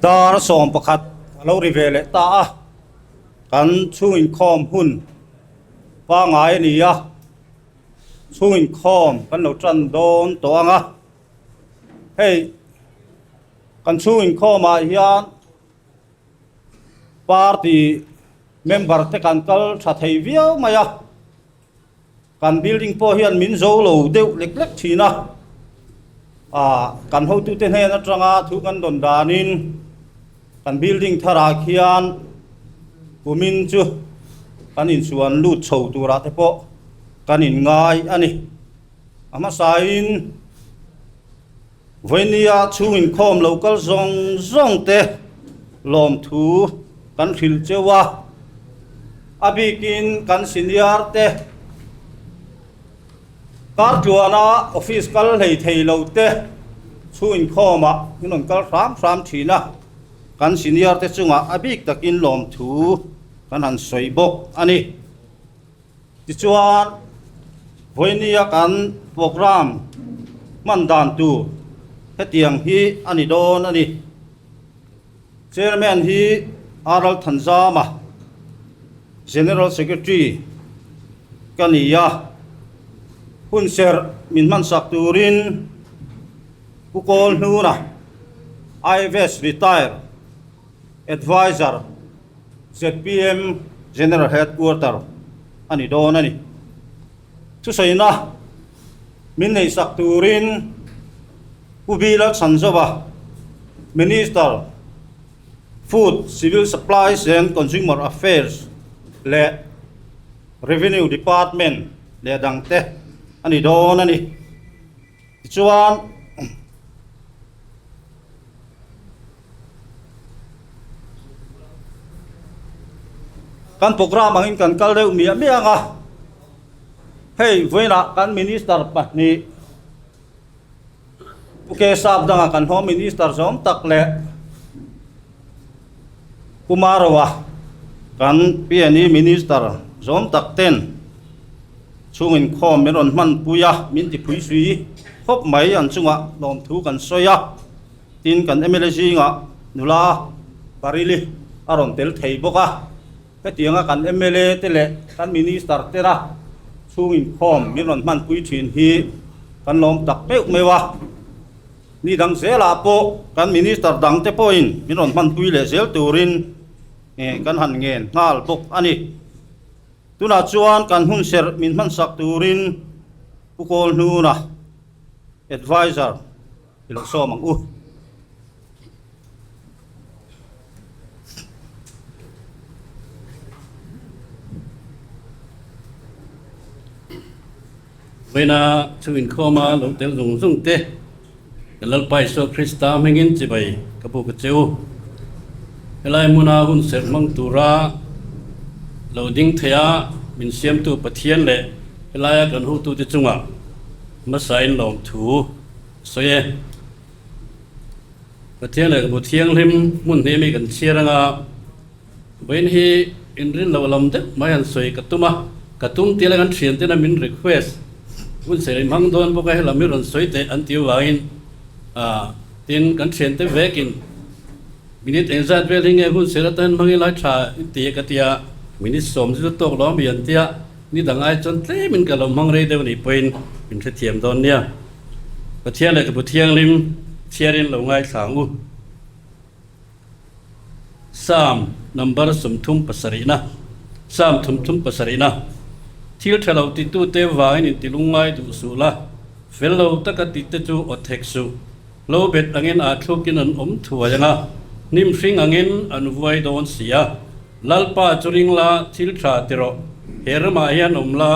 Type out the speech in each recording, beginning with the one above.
Dar 11 a lo ri ve leh ta a, kan chhung inkhawm hun pangngai a ni a, chhung inkhawm kan lo tan dawn tawh ang a, hei kan chhung inkhawm ah hian party member te kan kal tha thei viau mai a. Kan building pawh hian min zo lo deuh lek lek thin a, ah kan hotute hnen atanga thu kan dawn danin kan building tharah khian kumin chu kan insuan lut chho turah te pawh kan inngai a ni. A hmasain Vawinia chhung inkhawm lo kal zawng zawng te lawmthu kan hrilh cheu a, a bikin kan senior te kar tluana office kal hlei thei lo te chhung inkhawmah min rawn kal hram hram thin a, kan senior te chungah a bik takin lawmthu kan han sawi bawk a ni. Tichuan, vawinia kan programme hman dan tur hetiang hi a ni dawn a ni. Chairman hi Aral Thanzama, General Secretary ka ni a, hunserh min hmansak turin Pu Kawl Hnuna, IFS Retire Adviser, zpm General Headquarter a ni dawn a ni. Thusawiina min neihsak turin Pu Bilal Chhanzova, Minister, Food, Civil Supplies and Consumer Affairs leh Revenue Department leh dangte a ni dawn a ni. Tichuan, kan programme angin kan kal deuh miah miah ang a, hei vawiinah kan minister pahnih Pu Kesap danga kan home minister zawm tak leh Pu Maroa kan PNE minister zawm tak ten Chhung inkhawm min rawn hmanpui a, min ti phui sui khawp mai an chungah lawmthu kan sawi a, tin kan mla zingah nula Barili a rawn tel thei bawk a, hetianga kan mla te leh kan minister tena chhung inkhawm min rawn hmanpui thin hi kan lawm tak meuh meuh a, ni dang zelah pawh kan minister dang te pawhin min rawn hmanpui leh zel turin kan han ngen nghal bawk a ni. Tunah chuan kan hun serh min hmansak turin Pu Kawl Hnuna, Adviser, i lo sawm ang u. Vawiina chhung inkhawma lo tel zung zung te, ka Lalpa Isua Krista hmingin chibai ka buk a che u. Helai hmuna hun serh hmang tura lo ding theia min siamtu Pathian leh helaia kan hotute chungah hmasain lawmthu a sawi e. Pathian leh bu thianghlim hmun hnih ami kan chhiar anga vawiin hi inrin loh lam deuh mai han sawi ka tum a, ka tum tih lai kan thian tena min request hun sawi hmang dawn bawk a helam hi rawn sawi teh an tih avangin ah tin kan thian te vekin minute engzat vel hi nge hun sawi atan hmang ila tha in ti ka tia minute 10 chu tawk lo ami an tia ni dang ai chuan tlemin ka lo hmang rei deuh anih pawhin min hrethiam dawn nia. Pathian lehkhabu thianghlim chhiarin lo ngaithla ang u. Psalm number 37na Psalm 37na Thil tha lo titute vangin intilungngai duh suh la, fel lo taka tite chu aw thek suh. Lo bet angin aa thlukin an awm thuai ang a, hnim hring angin an vuai dawn si a. Lalpa chu ring la, thil tha ti rawh, he ramah hian awm la,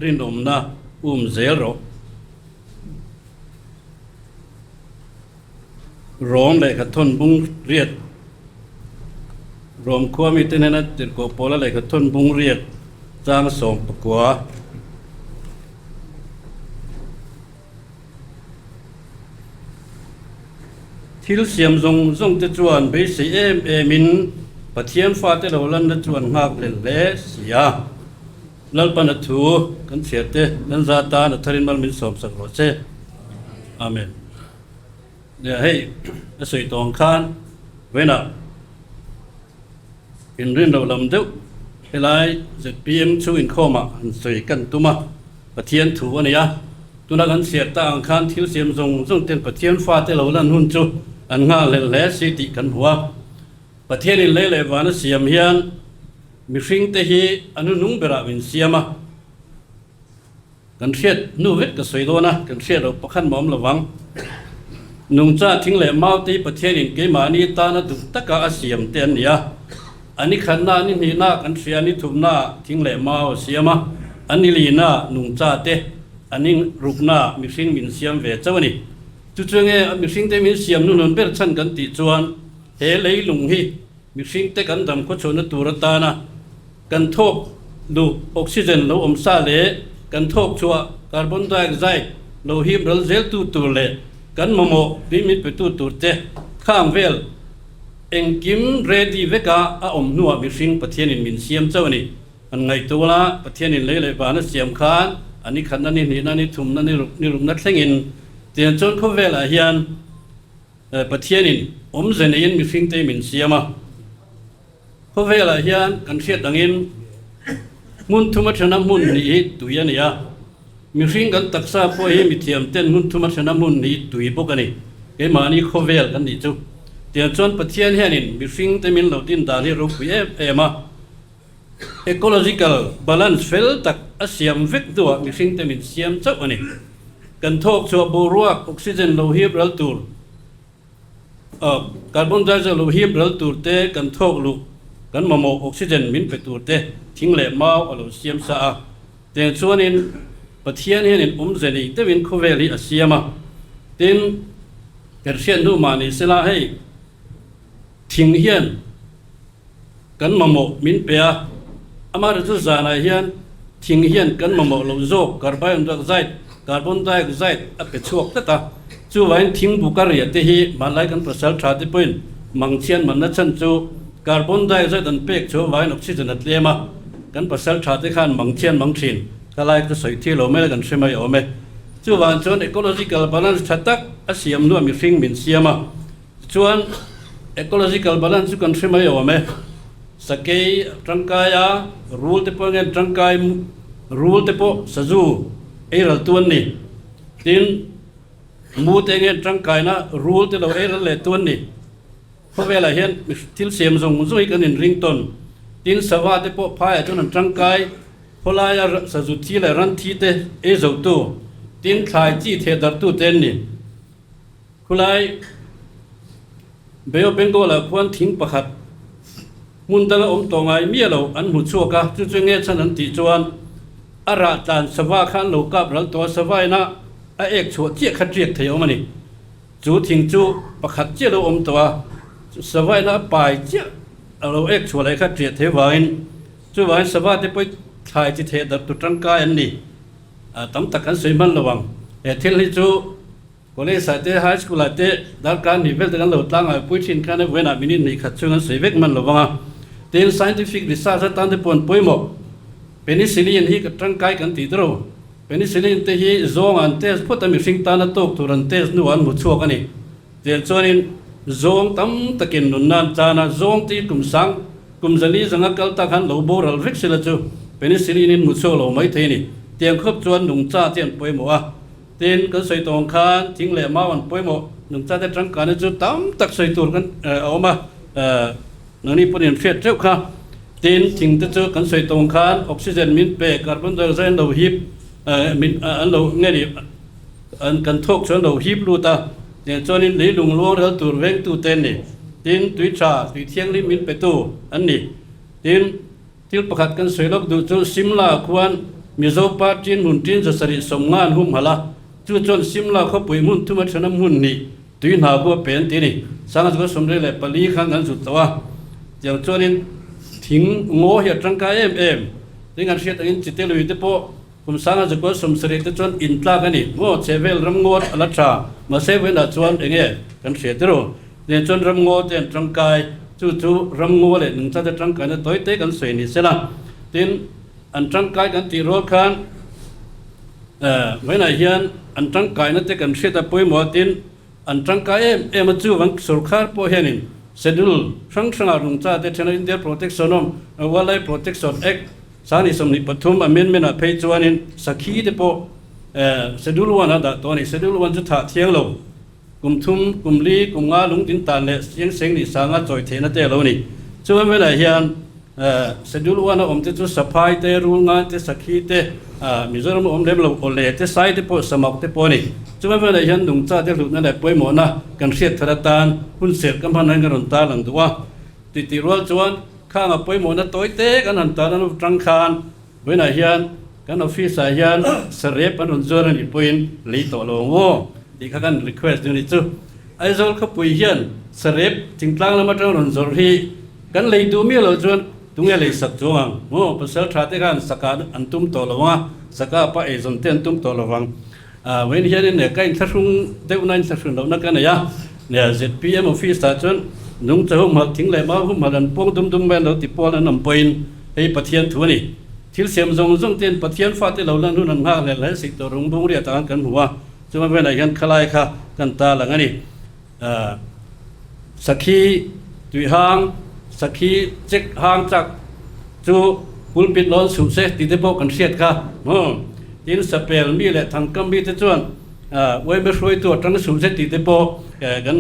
rinawmna um zel rawh. Rom lehkha thawn bung riat Rom khua mite hnena tirhkoh pawla lehkha thawn bung riat chang 19. Thil siam zawng zawng te chuan beisei em em in Pathian fate lo lanna chu an nghak lel hle si a. Lalpan a thu kan chhiar te nan za tan a tharin mal min sawmsak rawh che. Amen. Nia hei a sawi tawng khan Vawiinah inrin loh lam deuh helai zpm chu inkhawmah han sawi kan tum a, Pathian thu a ni a. Tuna kan chhiar ta ang khan thil siam zawng zawng ten Pathian fate lo lan hun chu an nghahhlelh hle si tih kan hmu a. Pathianin lei leh vana siam hian mihringte hi a hnuhnung berah min siam a. Kan hriat hnu vek ka sawi dawn a, kan hriat loh pakhat mah awm lovang. Nungcha thing leh mau te hi Pathianin keimahni tana duh taka a siam te an ni a. A ni khatna, ni hnihna kan hria, ni thumna thing leh mau a siam a, a ni lina nungcha te, a ni rukna mihring min siam ve chauh a ni. Chu chu nge a mihringte min siam hnuhnun ber chhan kan tih chuan he leilung hi mihringte kan dam khawchhuahna tur atana Kan thawk duh oxygen lo awm sa leh kan thawk chhuah carbon dioxide lo him ral zel tu tur leh kan mamawh tui mit pe tu tur te khang vel engkim ready veka a awm hnuah mihring Pathianin min siam chauh a ni. An ngaihtuah la, Pathianin lei leh van a siam khan a ni khatna, ni hnihna, ni thumna, ni ruk, ni rukna thlengin tiang chuan khawvelah hian Pathianin awmze neiin mihringte min siam a. Khawvelah hian kan hriat angin hmun thuma thena hmun hnih hi tui a ni a, mihring kan taksa pawh hi mithiam ten hmun thuma thena hmun hnih tui bawk a ni, keimahni khawvel kan nih chu. Tiang chuan Pathian hianin mihring te min lo din dan hi ropui em em a, ecological balance fel tak a siam vek hnuah mihring te min siam chauh a ni. Kan thawk chhuah boruak oxygen lo hip ral tur, Carbon dioxide lo him ral tur te, kan thawk luh, kan mamawh oxygen min pe tur te thing leh mau a lo siam sa a. Teng chuanin Pathian hianin awmze nei deuhin khawvel hi a siam a. Tin, kan hriat hnu mah ni sela hei thing hian kan mamawh min pe a, amaherawhchu chu zanah hian thing hian kan mamawh loh zawk carbon dioxide, carbon dioxide, a pe chhuak tlat a, chuvangin thing buk a riah te hi hmanlai kan pasal tha te pawhin mangchhian manna chhan chu carbon dioxide an pek chu avangin oxygen a tlem a, kan pasal tha te khan mangchhian mang thin, khalai ka sawi thil lo mai la kan hre mai awm e. Chuvang chuan ecological balance tha tak a siam hnuah mihring min siam a. Chuan ecological balance chu kan hre mai awm e. Sakei tangkai a, rul te pawh ngen tangkai rul te pawh sazu ei ral tu an ni. Tin, mu te ngen tangkaina rul te lo ei ral leh tu an ni. Khawvelah hian thil siam zawng zawng hi kan inring tawn. Tin, sava te pawh phaiah chuan an tangkai khawlaia sazu thi leh ran thi te ei zo tu, tin thlai chi theh darh tu te an ni. Khulai Bay of Bengal ah khuan thing pakhat hmun danga awm tawh ngai miah lo an hmu chhuak a, chu chu nge chhan an tih chuan a rah tlan sava kha an lo kap ral tawh a, sava ina a ek chhuah chiah kha tiak thei a awm a ni. Chu thing chu pakhat chiah lo awm tawh a, sava ina a pai chiah a lo ek chhuah leh kha tiah thei vangin chuvangin sava te pawh thlai chi theh darh tur tangkai an ni. Tam tak kan sawi hman lo ang. He thil hi chu College ah te, High School ah te darkar hnih vel te kan lo tlang a, pui thin khan vawiinah minute hnih khat chhung an sawi vek hman lo vang a. Tin, scientific research atan te pawh an pawimawh. Penicillin hi ka tangkai kan tih tawh. Penicillin te hi zawng an test phawt a, mihring tana tawk tur an test hnuah an hmu chhuak a ni. Tiang chuanin zawng tam takin nunna an tan a, zawng te hi kum sang, kum zali zanga kal tak han lo boral vek sela chu penicillin in hmu chhuak lo mai thei a ni. Tiang khawp chuan nungcha te an pawimawh a. Tin, kan sawi tawng khan thing leh mau an pawimawh nungchate tangkaina chu tam tak sawi tur kan a awm a, nangni pawhin in hriat teuh kha. Tin, thing te chu kan sawi tawng khan oxygen min pe, carbon dioxide an lo hip min an lo nge ni an kan thawk chu an lo hip lut a, tiang chuanin leilung luang rel tur vengtu te an ni. Tin, tui tha, tui thianghlim min petu an ni. Tin, Thil pakhat kan sawi lawk duh chu Simla khuan Mizo pa ṭin hmun ṭin zasarih sawmnga an humhalh a, chu chuan Simla khawpui hmun thuma ṭhenawm hmun hnih tui hna khu a pe an ti a ni. Sangha 34 khan kan zut tawh a, tiang chuanin thing ngaw hi a ṭangkai em em. Tin kan hriat angin chite lui te pawh kum 1970 te chuan intlak a ni maw, chhehvel ram ngaw a la ṭha, mahse vawiinah chuan eng nge kan hriat ru. Nen chuan ramngaw te an tangkai, chu chu ramngaw leh nungchate tangkaina tawi te kan sawi ni sela. Tin, an tangkai kan tih rual khan vawiinah hian an tangkaina te kan hriat a pawimawh a, tin, an tangkai em em a, chuvang sorkar pawh hianin Schedule hrang hrangah nungcha te thena India Protection awm Wildlife Protection Act 2023 amendment ah phei chuanin sakhi te pawh Schedule one ah dah tawh a ni. Schedule one chu thah thiang lo kum thum, kum li, kum nga lungtin tan leh chiang seng nih sanga chawi theihna te a lo ni. Chuan velah hian Schedule one a awm te chu saphai te, rul ngan te, sakhi te, Mizoram a awm lem lo, awle te, sai te pawh, samak te pawh a ni. Chuan velah hian nungcha te hlutna leh pawimawhna kan hriat thar atan hun serh ka hman hian ka rawn tarlang duh a. Tih rual chuan khang a pawimawhna tawi te kan han tarlan atang khan Vawiinah hian kan office ah hian sarep an rawn zuar a nih pawhin lei tawh lo ang aw tih kha kan request duh a nih chu. Aizawl khawpui hian sarep thingtlang lam atang rawn zawrh hi kan lei duh miah loh chuan tunge lei sak chuang ang maw? Pasal tha te khan saka an tum tawh lo ang a, saka pa eizawn te an tum tawh lo vang. Vawiin hianin ka inthlahrung deuhna inthlahrun lohna ka nei a, zpm office ah chuan nungcha humhalh thing leh mau humhalh an pawng dum dum mai an lo ti pawl an awm pawhin hei Pathian thu a ni. Thil siam zawng zawng ten Pathian fate lo lan hun an nghak leh hle sik tawh rung bung riat ang kan hmu a, chuma velah hian khalai kha kan ta lang a ni. Sakhi tuihang, sakhi chek hang chak chu pulpit lawn suh se tih te pawh kan hriat kha. Tin, sapel mi leh thangkam mi te chuan uaime hruaitu atang suh se tih te pawh kan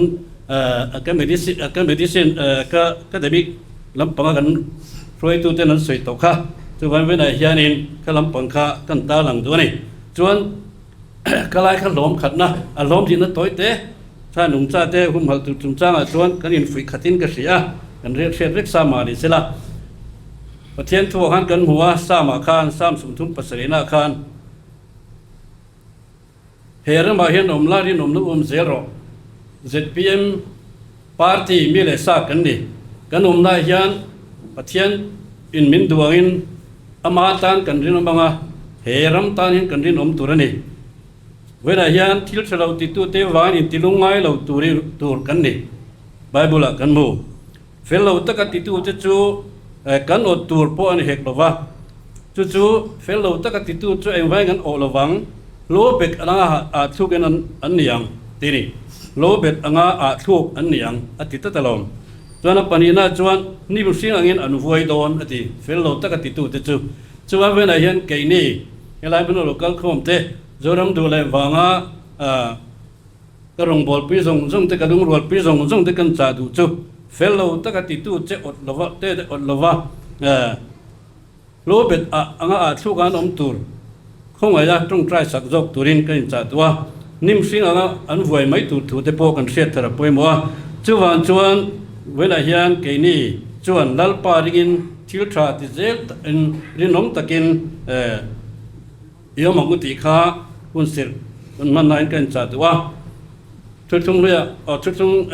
ka medicine ka medicine ka academic lampanga kan hruaitu ten an sawi tawh kha. Chuvang venah hianin kha lampang kha kan tarlang duh a ni. Chuan. Ka lai kha hlawm khatna a hlawm dihna tawi te, tha nungcha te humhalh tur chungchangah chuan kan infuih khatin ka hria a, kan riak hriat vek sa mah ni sela. Pathian thuah khan kan hmu a, Psalm-ah khan, Psalm 37-ah khan, He ramah hian awm la rinawmna u awm zel rawh. Zpm Party mi leh sa kan ni. Kan awmnaah hian Pathian in min duh angin ama tan kan rinawm anga, he ram tan hian kan rinawm tur a ni. Vawiinah hian thil tha lo titute vangin intilung ngai lo tur kan ni. Bible-ah kan hmu. Fel lo taka titute chu kan awt tur pawh a ni hek lo va. Chu chu fel lo taka titu chu engvangin an awh lo vang, lo bet anga ah thluk in an ni ang ti ni. Lo bet anga ah thluk an ni ang a ti tlat alawm. Chuan a pahnihna chuan hnim hring angin an vuai dawn a ti, fel lo taka titute chu. Chuvang venah hian keini helai hmun a lo kal khawm te Zoram duh leh vanga Ka rawngbawlpui zawng zawng te, ka lungrualpui zawng zawng te kan chah duh chu fel lo taka titu che awt lova te awt lova hlo bet ah anga ah thluk an awm tur khawngaih a tawngtai sak zawk turin ka inchah duh a, hnim hring anga an vuai mai tur thu te pawh kan hriat thar a pawimawh a, chuvang chuan vawilah hian keini chuan Lalpa ringin thil tha ti zel in rinawm takin I awm ang u tih kha hun sirh hun hman laiin ka inchah duh a. Thuthlung hluiah aw thuthlung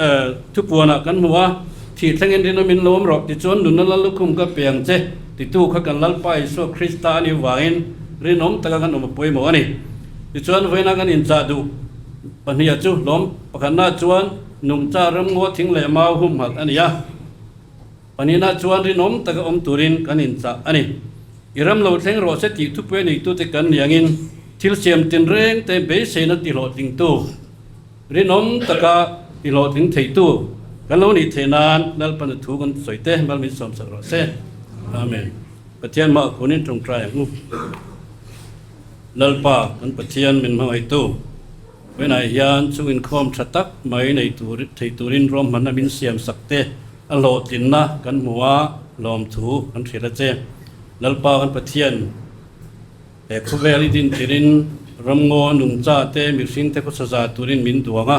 thupuanah kan hmu a, thih thlengin rinawm in lo awm rawh tichuan nunna lal lukhum ka pe ang che titu kha kan Lalpa Isua Krista a nih vangin rinawm taka kan awm a pawimawh a ni. Tichuan vawiina kan inchah duh pahniha chu hlawm pakhatna chuan nungcha ramngaw thing leh mau humhalh a ni a. Pahnihna chuan rinawm taka awm turin kan inchah a ni. I ram lo thleng rawh se tih thupui neitute kan ni angin thil siam tinreng te beiseina tihlawhtlingtu, rinawm taka tihlawhtling theitu kan lo nih theih nan Lalpana thu kan sawi te mal min sawmsak rawh se. Amen. Pathian hmaah khunin tawngtai ang u. Lalpa kan Pathian min hmangaihtu. Vawiinah hian chung inkhawm tha tak mai nei tur thei turin ruahmanna min siam sak te a hlawhtlinna kan hmu a, lawmthu kan hrilh a che. Lalpa kan Pathian he khawvel i din tirin ramngaw nungcha te mihring te khawsa za turin min duang a,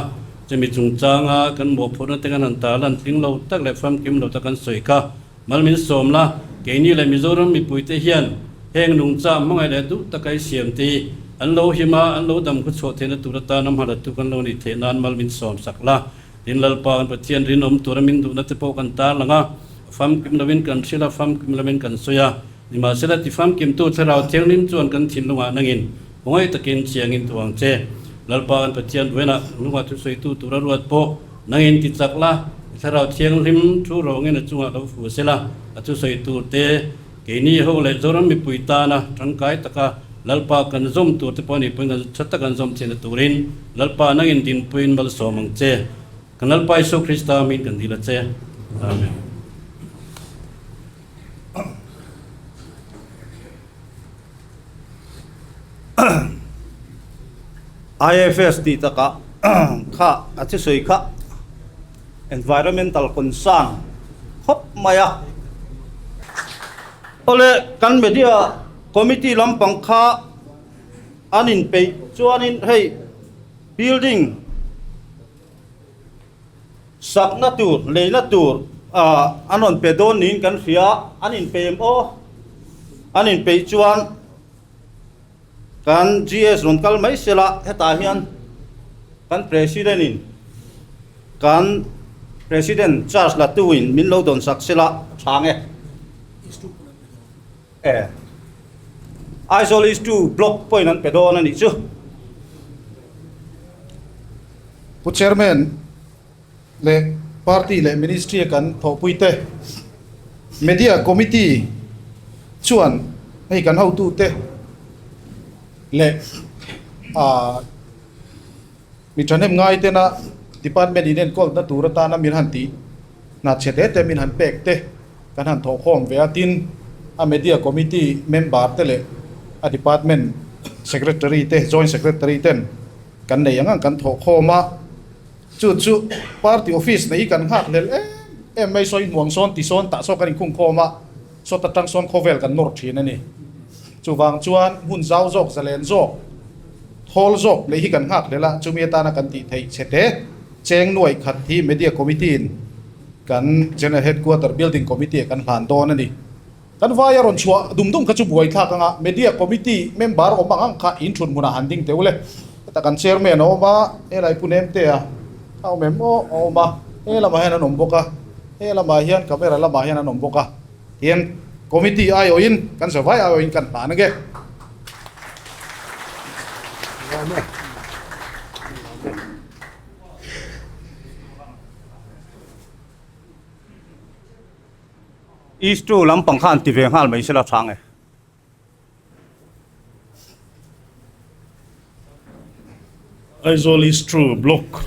chumi chungchanga kan mawhphurhna te kan han tarlan tling lo tak leh famkim lo tak kan sawi kha. Mal min sawm la, keini leh Mizoram mipuite hian heng nungcha hmangaih leh duh taka i siam te hi an lo him a, an lo dam khuchhuah theihna tur atan a hmalatu kan lo nih theih nan mal min sawm sak la. Tin, Lalpa kan Pathian rinawm tura min duhna te pawh kan tarlang a, famkim lovin kan hrilh a, famkim lovin kan sawi a. Nimahsela, ti famkimtu Thlarau Thianghlim chuan kan thinlungah nangin khawngaih takin chiangin tu ang che. Lalpa kan Pathian buainah hnungah thusawitu tura ruat pawh nangin ti chak la, i Thlarau Thianghlim thu rawngin a chungah lo fu sela, a thusawi tur te keini ho leh Zoram mipui tana tangkai taka Lalpa kan zawm tur te pawh a nih pawhin kan tha taka an zawm theihna turin Lalpa nangin dinpuiin malsawm ang che. Kan Lalpa Isua Krista hmingin kan dil a che. Amen. IFS tih takah kha a thusawi kha environmental concern khawp mai a. Awle kan media committee lampang kha an inpeih chuanin hei building Sakna tur, leina tur an rawn pe dawn niin kan hria, an inpeih em aw? An inpeih chuan kan GS rawn kal mai sela, hetah hian kan President in kan President charge la tu in min lo dawn sak sela a tha nge? E. Aizawl East 2 block pawhin an pe dawn a nih chu. Pu Chairman leh Party leh Ministry a kan thawhpuite Media Committee chuan hei kan hotute leh ah mi thahnem ngai tena Department in enkawlna tur atana min han tih hna chhe te te min han pek te kan han thawhkhawm ve a, tin a Media Committee member te leh a Department Secretary te Joint Secretary ten Kan nei ang ang kan thawh khawm a, chu chu party office nei hi kan nghak hlel em em mai sawi hmuang sawn ti sawn tah saw kan inkhung khawm a, sawt atang sawn khawvel kan nawr thin a ni. Chuvang chuan hmun zau zawk zalen zawk thawl zawk lei hi kan nghak hlel a, chumi atana kan tih theih chhe te cheng nuai khat hi media committee in kan general headquarter building committee ah kan hlan dawn a ni. Kan vai a rawn chhuah dum dum kha chu buai thlak anga Media Committee member awm ang ang kha in thun hmunah han ding teuh le. Heta kan Chairman a awm a, helai Pu Nemte a a awm em aw a awm a, he lamah hian an awm bawk a, he lamah hian camera lamah hian an awm bawk a, tihian Committee aiawhin kan zavai aiawhin kan hlan ange. East-tu lampang kha an ti ve nghal mai sela chhang e. Aizawl East-tu block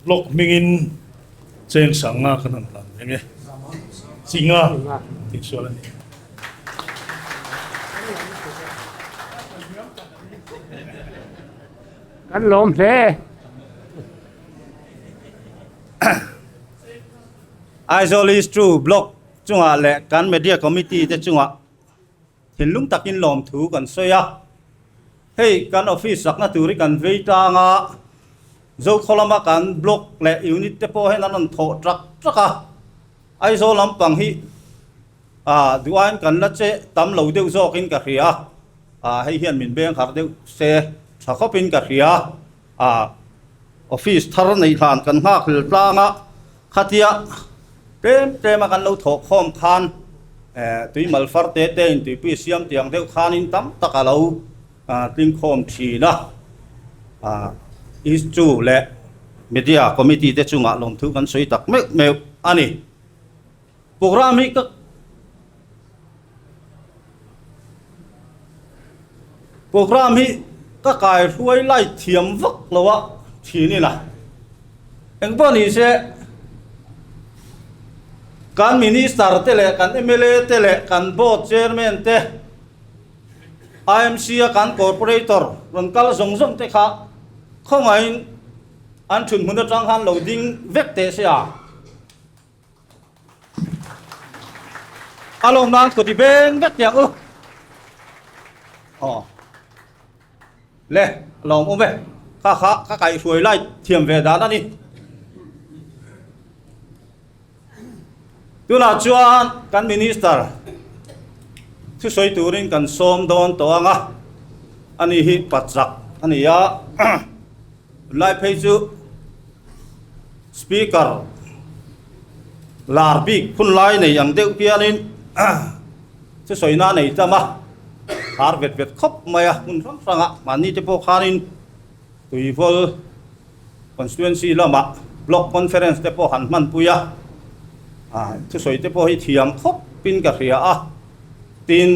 block hmingin cheng sanga kan han hlan reng e. Chinga tih sual a ni. Kan lawm hle. Aizawl East 2 Block chungah leh kan Media Committee te chungah thinlung takin lawmthu kan sawi a. Hei kan office sakna tur hi kan vei tlang a, Zokhaw lama kan Block leh Unit te pawh hian an rawn thawh trak trak a. Aizawl lampang hi ah duh aiin kan la che tam lo deuh zawkin ka hria a, hei hian min beng harh deuh se tha khawpin ka hria. A office thar neih hlan kan nghak hlel tlang a, khatia tlem tlem a kan lo thawh khawm khan tui mal far te te in tuipui siam tiang deuh khanin tam tak a lo tling khawm thin a. Issue leh media committee te chungah lawmthu kan sawi tak meuh meuh a ni. Programme hi ka Programme hi ka kai hruai lai thiam vak lo a thin ila. Eng pawh ni se kan Minister te leh kan mla te leh kan Board Chairman te IMC a kan Corporator rawn kal zawng zawng te kha khawngaihin an thunhmun atang khan lo ding vek teh se a. A lawm nan kut i beng vek tiang u. Aw. Le, lawm um e. Kha kha ka kai hruai lai thiam ve dan a ni. Tunah chuan kan minister thusawi turin kan sawm dawn tawh ang a. Ani hi pachak a ni a. Tunlai phei chu Speaker lar bik hun lai nei ang deuh hianin thusawi na nei tam a, har vet vet khawp mai a hmun hrang hrangah mahni te pawh khanin Tuivawl constituency lamah block conference te pawh han hmanpui a, thusawi te pawh hi thiam khawpin ka hria a, tin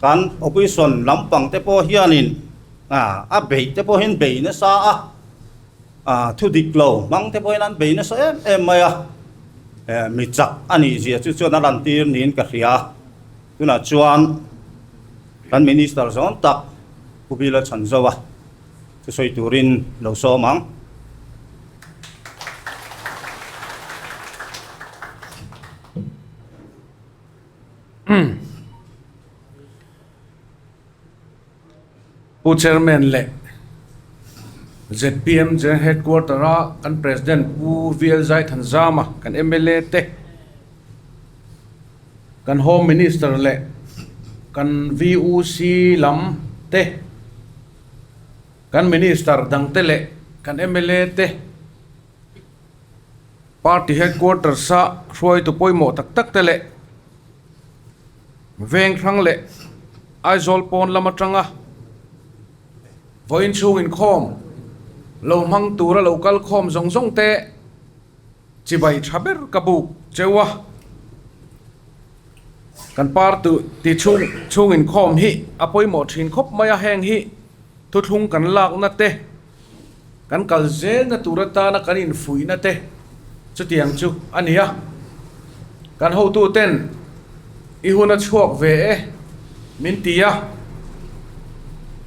kan opposition lampang te pawh hianin a beih te pawhin bei nasa a. Thu dik lo hmang te pawhin an bei nasa em em mai a, mi chak a nih zia chu chuan a lantir niin ka hria. Tunah chuan kan Minister zawn tak Pu Bila Chhanzova thusawi turin lo sawm ang. Pu Chairman leh zpm General Headquarter a kan President Pu VL Zaithanzama, kan mla te, kan Home Minister leh kan VUC lam te, kan Minister dang te leh kan mla te, Party Headquarters a hruaitu pawimawh tak tak te leh Veng hrang leh Aizawl pawn lam atanga vawiin chhung inkhawm lo hmang tura lo kal khawm zawng zawng te chibai tha ber ka buk cheu a. Kan party ti chhung chhung inkhawm hi a pawimawh thin khawp mai a, heng hi thuthlung kan lakna te kan kal zelna tur atana kan infuihna te chutiang chu a ni a. Kan hotu ten i hun a chhuak ve e min ti a,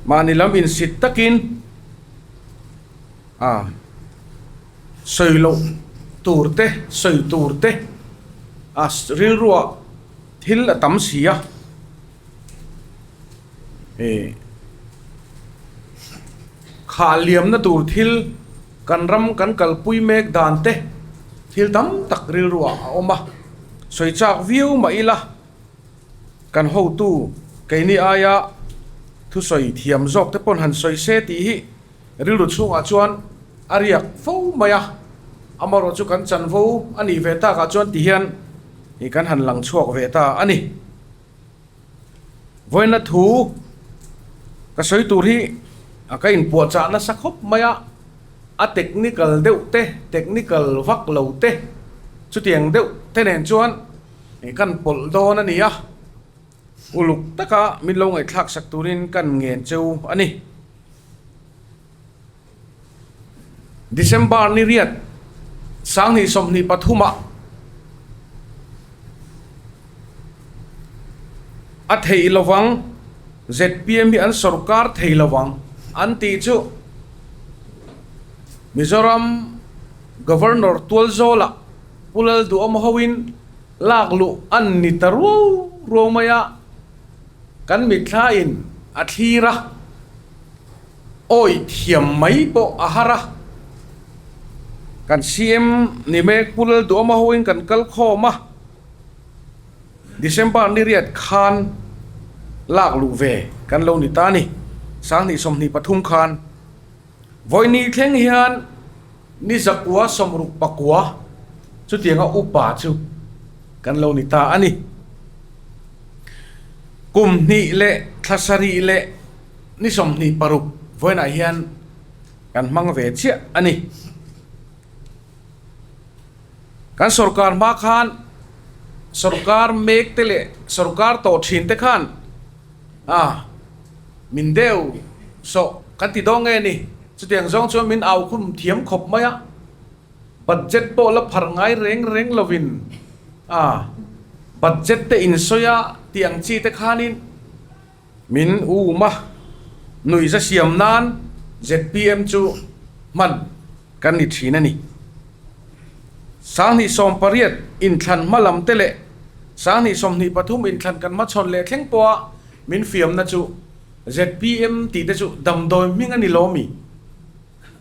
mahni lam insit takin a sawi loh tur te sawi tur te a rilruah thil a tam si a. Ih khah liamna tur thil kan ram kan kalpui mek dan te thil tam tak rilruah a awm a, sawi chak viau mah ila kan hotu keini aia thusawi thiam zawk te pawn han sawi se tih hi rilru chhungah chuan a riak fo mai a, amaherawhchu chu kan chanvo a nih ve takah chuan ti hian ih kan han lang chhuak ve ta a ni. Vawiina thu ka sawi tur hi ka inpuahchah nasa khawp mai a, a technical deuh te, technical vak lo te chutiang deuh te nen chuan kan pawlh dawn a ni a, uluk taka min lo ngaihthlak sak turin kan ngen cheu a ni. December ni riat sanghnih 23 ah a theih lovang zpm hi an sorkar thei lovang an tih chu Mizoram Governor Tualzawla Pu Lalduhawm hoin lak luh an ni ta ruau ruau mai a, kan mitthla in a thlir a. Awi thiam mai pawh a har a, kan CM ni mek Pu Lalduhawma hoin kan kal khawm a, December ni riat khan lak luh ve kan lo ni ta ni, 2023 khan vawiini thleng hian ni zakua sawmruk pakua chutianga upa chu kan lo ni ta a ni. Kum hnih leh thla sarih leh Ni 26 vawiinah hian kan hmang ve chiah a ni. Kan sorkar hma khan sorkar mek te leh sorkar tawh thin te khan a min deuh sawh kan ti dawn nge ni. Chutiang zawng chuan min au khum thiam khawp mai a, budget pawh la phar ngai reng reng lovin a budget te insawi a tih ang chi te khanin Min um a, nuihza siam nan zpm chu hman kan ni thin a ni. 2018 inthlan hma lam te leh 2023 inthlan kan hmachhawn leh thleng pawha min fiamna chu zpm tih te chu damdawi hming a ni lo mi?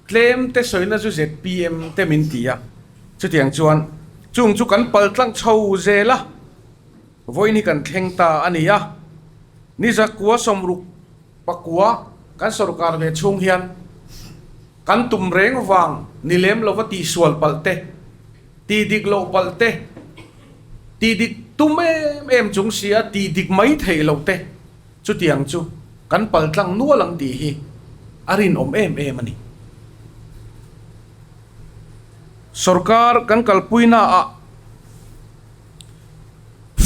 Tlem te sawina chu zpm te min ti a, chutiang chuan chung chu kan pal tlang chho zel a. Vawiin hi kan thleng ta a ni a, ni zakua sawmruk pakua kan sorkar ve chhung hian kan tum reng vang ni lem lova tihsual palh te, tih dik loh palh te, tih dik tum em em chung sia tih dik mai theih loh te chutiang chu kan pal tlang nual ang tih hi a rinawm em em a ni. Sorkar kan kalpuinaah.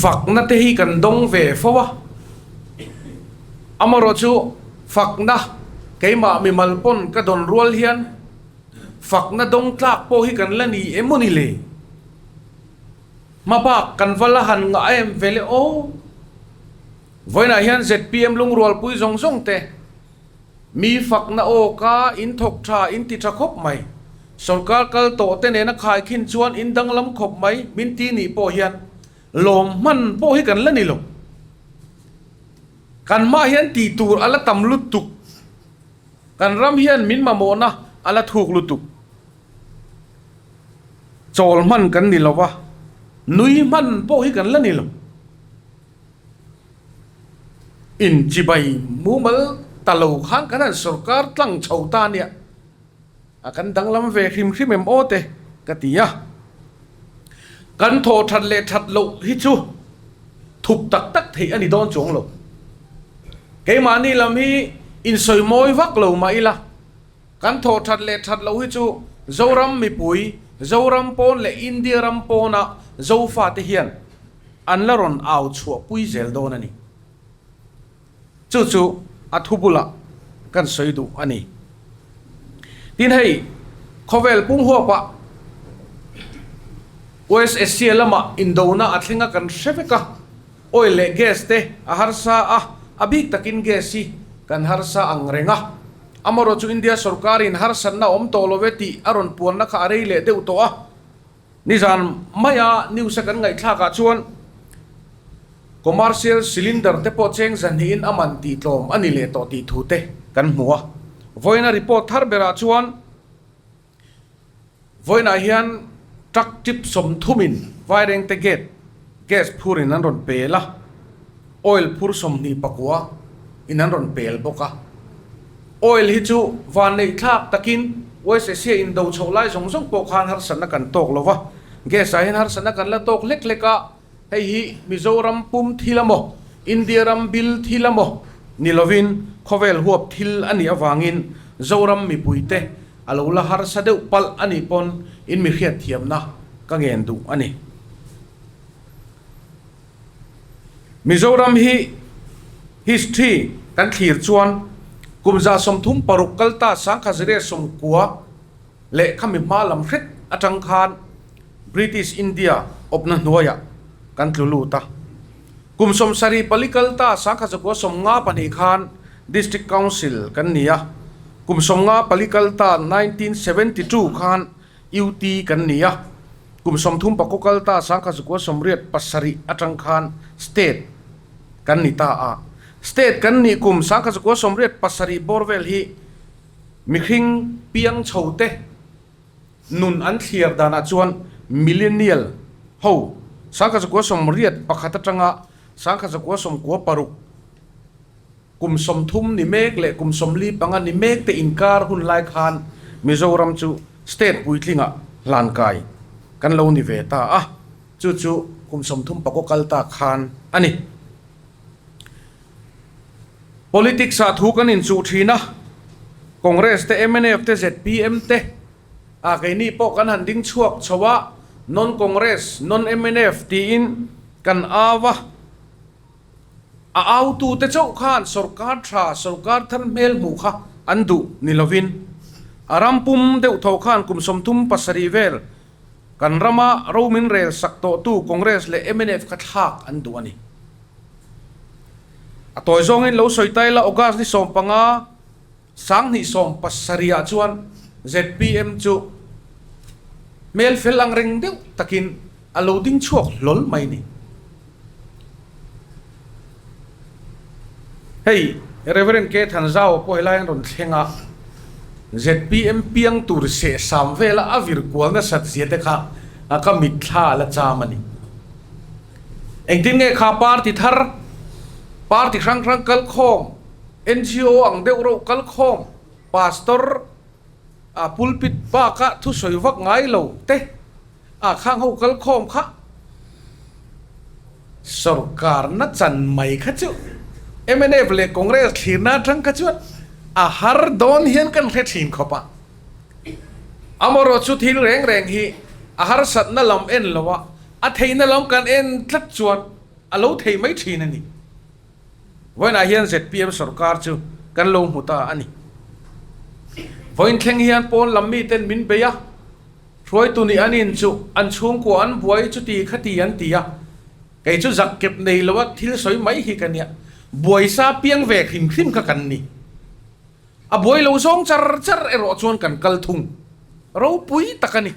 Fakna te hi kan dawng ve fo a, amaherawhchu fakna keimah mimal pawn ka dawn rual hian Fakna dawng tlak pawh hi kan la ni em aw ni le? Hmabak kan va la han ngah em ve le aw? Vawiinah hian zpm lungrualpui zawng zawng te mi fakna aw ka in thawk tha in ti tha khawp mai. Sorkar kal tawh te nena khaikhin chuan in danglam khawp mai min ti nih pawh hian lawm hman pawh hi kan la ni lo. Kan hmah hian tih tur a la tam lutuk. Kan ram hian min mamawhna a la thuk lutuk. Chawl hman kan ni lo va, nui hman pawh hi kan la ni lo. Inchibai mumal ta lo khan kan han sorkar tlang chho ta nia. A kan danglam ve hrim hrim em aw te ka ti a. Kan thaw that leh that loh hi chu thup tak tak theih a ni dawn chuang lo. Keimahni lam hi insawi mawi vak lo mah ila, kan thaw that leh that loh hi chu Zoram mipui, Zoram pawn leh India ram pawna Zofate hian an la rawn au chhuahpui zel dawn a ni. Chu chu a thu bulah kan sawi duh a ni. Tin hei, khawvel pum huapah West Asia lamah indona a thleng a kan hre vek a, oil leh gas te a harsa a, a bik takin gas hi kan harsa ang reng a. Amarawh chu India sorkarin harsatna a awm tawh lo ve tih a rawn puanna kha a rei leh deuh tawh a. Nizan maia news a kan ngaihthlakah chuan commercial cylinder te pawh cheng zahnihin a man tih tlawm a ni leh tawh tih thu te kan hmu a. Vawiina report thar berah chuan vawiinah hian truck tip sawmthumin Vairengte gate gas phurin an rawn pel a, oil phur 29 in an rawn pel bawk a. Oil hi chu vanneihthlak takin West Asia indo chhoh lai zawng zawng pawh khan harsatna kan tawk lo va, gas ah hian harsatna kan la tawk hlek hlek a, hei hi Mizoram pum thil emaw, India ram bil thil emaw ni lovin khawvel huap thil a nih avangin Zoram mipuite a lo la harsa deuh palh a nih pawn in mi hriatthiamna ka ngen duh a ni. Mizoram hi history kan thlir chuan kum 36 kalta 1990 leh khami hma lam hret atang khan British India awpna hnuaiah kan tlu lut a. Kum 74 kalta 1952 khan District Council kan ni a, kum 54 kalta 1972 khan UT kan ni a, kum 34 kal ta 1987 atang khan State kan ni ta a. State kan nih kum 1987 bawr vel hi mihring piang chho te nun an thliar danah chuan Millennial ho 1981 atanga 1996 Kum 30 ni mek leh kum 45 ni mek te inkar hun lai khan Mizoram chu state puitlingah hlankai kan lo ni ve ta a, chu chu kum 34 kal ta khan a ni. Politics ah thu kan inchuh thin a, Congress te, mnf te, zpm te ah keini pawh kan han ding chhuak chho a, non-Congress, non-mnf tiin kan au a. A autute chauh khan sorkar tha, sorkar thar hmel hmuh kha an duh ni lovin, a ram pum deuh tho khan kum 37 vel kan rama ro min rel sak tawhtu Congress leh mnf kha thlak an duh a ni. A tawi zawngin lo sawi ta ila August ni 15, 2017 ah chuan zpm chu hmel fel ang reng deuh takin a lo ding chhuak hlawl mai ni. Hei Reverend K Thanzau pawh helai an rawn thleng a, zpm piang tur sehsam vela a vir kual nasat zia te kha ka mitthla a la cham a ni. Engtin nge kha party thar, party hrang hrang kalkhawm, NGO ang deuh reuh kalkhawm, pastor a pulpit baka thusawi vak ngai lo te a khang ho kalkhawm kha sorkarna chan mai kha chu mnf leh Congress thlirna atang kha chuan a har dawn hian kan hre thin khawp a. Amarawh chu thil reng reng hi a harsatna lam en lo a, a theihna lam kan en tlat chuan a lo thei mai thin a ni. Vawiinah hian zpm sorkar chu kan lo hmu ta a ni. Vawiin thleng hian pawn lam miten min bei a, hruaitu nih an in chu an chhungkua an buai chuti khati an ti a, kei chu zak kep nei lo a thil sawi mai hi ka nia, buaisa piang ve hrim hrim kha kan ni. A buai lo zawng char char erawh chuan kan kal thung ropui tak a ni.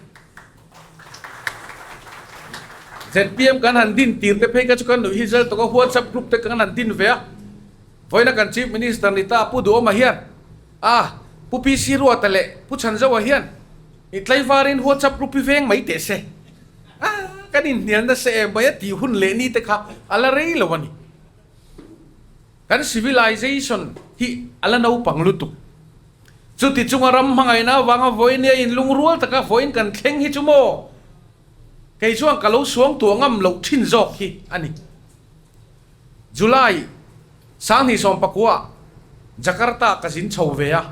Zpm kan han din tir te phei kha chu kan nuih hi zel tawk a, WhatsApp group te kan han din ve a, vawiina kan Chief Minister ni ta Pu Duhawma hian a Pu PC Ruata leh Pu Chhanzoa hian i tlaivarin WhatsApp group hi veng mai teh se a, kan inhnial nasa em mai a tih hun leh ni te kha a la rei lo a ni. Kan civilization hi a la naupang lutuk. Chuti chunga ram hmangaihna avanga vawinia inlungrual taka vawiin kan thleng hi chu maw kei chuan ka lo suang tuah ngam loh thin zawk hi a ni. July 2019 Jakarta ka zin chho ve a,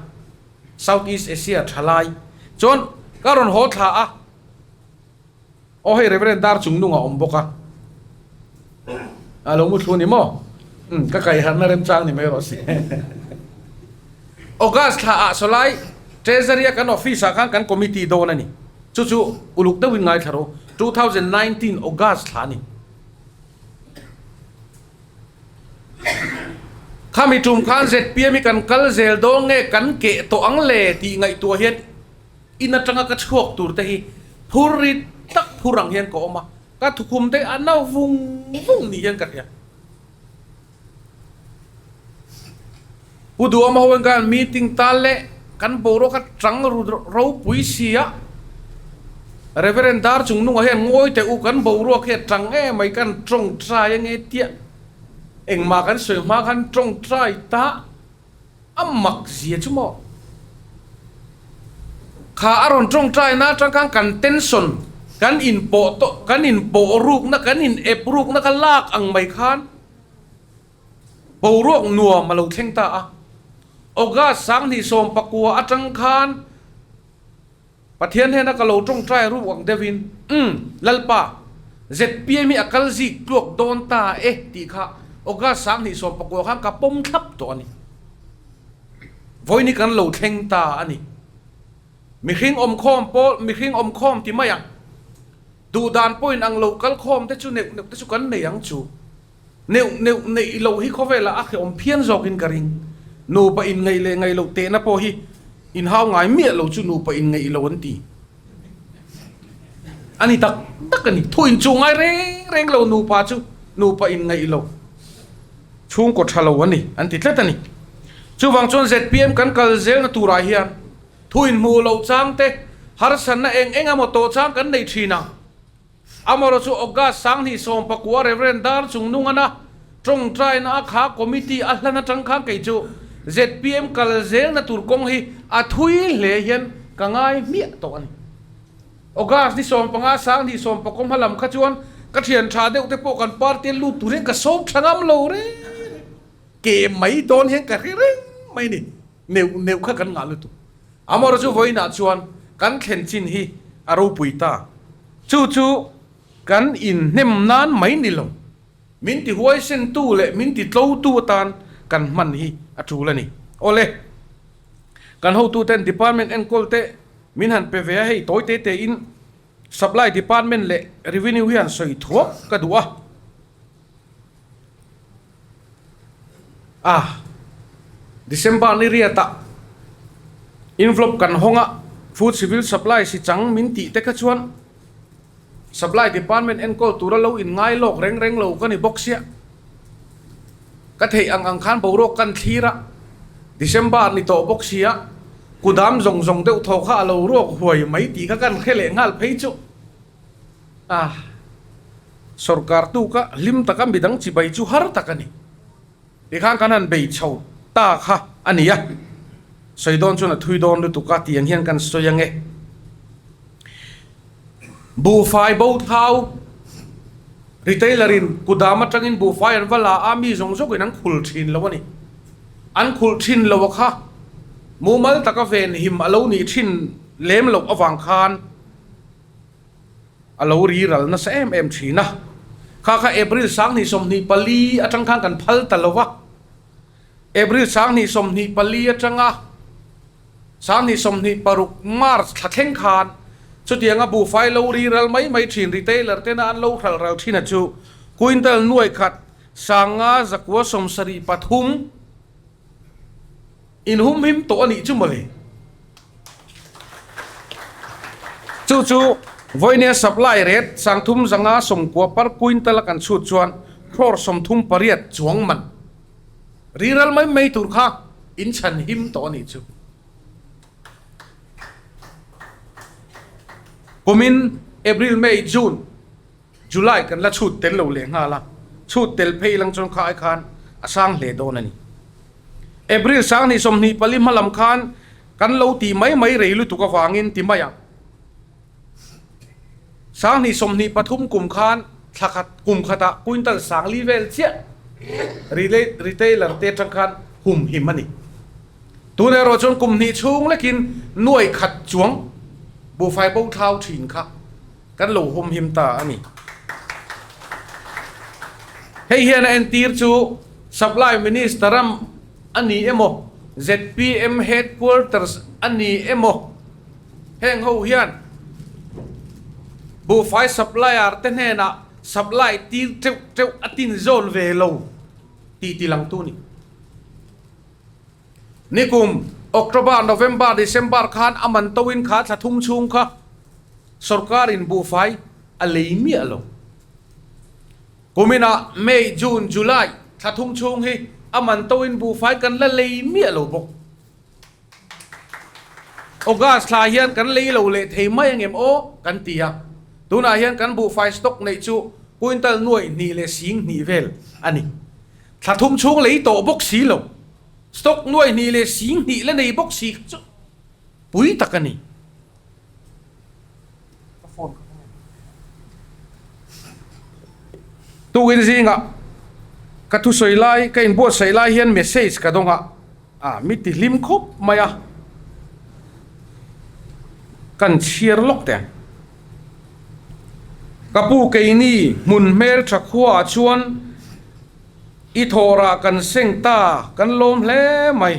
South East Asia thalai chuan ka rawn haw thla a. Aw hei Reverend dar chung nung a awm bawk a, a lo mu thlu ni maw? Umm ka kaiharna remchang ni mai rawh se. August thla ah sawlai Treasury a kan office ah khan kan committee dawn a ni. Chu chu uluk deuhin ngaithla rawh u. 2019 August thla a ni. Khami tum khan zpm hi kan kal zel dawn nge kan keh tawh ang le tih ngaihtuah hian In atanga ka chhuak tur te hi phur rit tak phur ang hian ka awm a, ka thukhum te a na vung vung ni hian ka hria. Pu Duhawma ho hian khan meeting tal leh kan boruak a tang ru ropui si a, Reverend Dar Chungnunga hian ngawi teh u kan boruak hi a tang em mai kan tawngtai ange tiah engmah kan sawi hma khan tawngtai ta. A mak zia chu maw? Kha a rawn tawngtaina atang khan kan tension, kan inpawh tawh, kan inpawh rukna, kan in ep rukna kha lak ang mai khan boruak nuam a lo thleng ta a. August 2019 atang khan Pathian hnena ka lo tawngtai ruk ang deuhin, Umm, Lalpa, zpm hi a kal zik tluak dawn ta e tih kha August 2019 khan ka pawm thlap tawh a ni. Vawiin hi kan lo thleng ta a ni. Mihring awmkhawm pawl, mihring awmkhawm ti mai ang. Duhdan pawhin ang lo kal khawm te chu neuh neuh te chu kan nei ang chu. Neuh neuh neih loh hi khawvelah a hrehawm phian zawkin ka ring. Nupa inngaih leh ngaih loh tehna pawh hi inhau ngai miah lo chu nupa inngaih lo an ti. A ni tak tak a ni. Thu inchuh ngai reng reng lo nupa chu nupa inngaih lo chhungkaw tha lo a ni an ti tlat a ni. Chuvang chuan zpm kan kal zelna turah hian thu inhmuh loh chang te, harsatna eng eng emaw tawh chang kan nei thin ang. Amarawh chu August 2019 Reverend Dar Chungnungana tawngtaina a kha committee a hlan atang khan kei chu zpm kal zelna tur kawng hi a thui hle hian ka ngai hmiah tawh a ni. August ni 15 2019 hma lam kha chuan ka thian tha deuh te pawh kan party a lut tur hian ka sawm tha ngam lo reng reng. Ke mai dawn hian ka hre reng mai ni. Neuh neuh kha kan ngah lutuk. Amarawh chu vawiinah chuan kan thlen chin hi a ropui ta. Chu chu kan inhnem nan mai ni lo. Min ti huaisentu leh min ti tlotu atan kan hman hi a tul a ni. Awle, kan hotuten department enkawl te min han pe ve a, hei tawi te te in supply department leh revenue hi han sawi thuak ka duh a. A, December ni riatah envelope kan hawng a, Food Civil Supply si chang min tih te kha chuan Supply Department enkawl tura lo inngai lawk reng reng lo ka ni bawk sia. Ka theih ang ang khan boruak kan thlir a, December ni tawh bawk sia, kudam zawng zawng deuh thaw kha a lo ruak huai mai tih kha kan hre leh nghal phei chu. A, Sorkar tuka hlim taka midang chibai chu har tak a ni. Tikhan kan han bei chho ta kha a ni a, sawi dawn chuan a thui dawn lutuk a tiang hian kan sawi ange. Buhfai bo thau, Retailer in kudam atangin buhfai an va la a, mi zawng zawkin an khul thin lo a ni. An khulh thin lo a kha, mumal taka venhim a lo nih thin lem loh avang khan, A lo ri ral nasa em em thin a. Kha kha April 2024 atang khan kan phal ta lo va. April 2024 atanga 2026 March thla thleng khan chutianga buhfai lo ri ral mai mai thin retailer tena an lo hralh ral thin a chu quintal nuai khat 500 973 inhum him tawh a nih chu mawle. Chu chu vawinia supply rate 390 per quintal a kan chhut chuan crore 38 chuang man ri ral mai mai tur kha in chhan him tawh a nih chu. Kumin April, May, June, July kan la chhut tel lo leh nghal a, chhut tel phei lang chuan kha ai khan a sang hle dawn a ni. April 2024 hma lam khan kan lo tih mai mai rei lutuk avangin ti mai ang. 2023 kum khan thla khat kum khatah quintal 4000 vel chiah retailer te atang khan hum him a ni. Tun erawh chuan kum hnih chhung lekin nuai khat chuang buhfai bo thlau thin kha kan lo hum him ta a ni. Hei hian a entir chu Supply Minister ram a ni emaw, zpm Headquarters a ni emaw, heng ho hian buhfai supplier te hnenah supply tir teuh teuh a tin zawn ve lo tih tilangtu a ni. Nikum October, November, December khan a man toin kha thla thum chhung kha sorkarin buhfai a lei miah lo. Kuminah May, June, July thla thum chhung hi a man toin buhfai kan la lei miah lo bawk. August thla hian kan lei lo leh thei mai angem aw kan ti a, tunah hian kan buhfai stock neih chu quintal nuaih hnih leh sing hnih vel a ni. Thla thum chhung lei tawh bawk si lo, stock nuaih hnih leh sing hnih la nei bawk si kha chu pui tak a ni. Ka phone ka hmang em? Tukin zingah ka thusawi lai, ka inbuatsaih lai hian message ka dawng a, ah mi ti hlim khawp mai a, kan chhiar lawk teh ang. Ka pu keini hmun hmel tha khuaah chuan i thawhrah kan seng ta, kan lawm hle mai.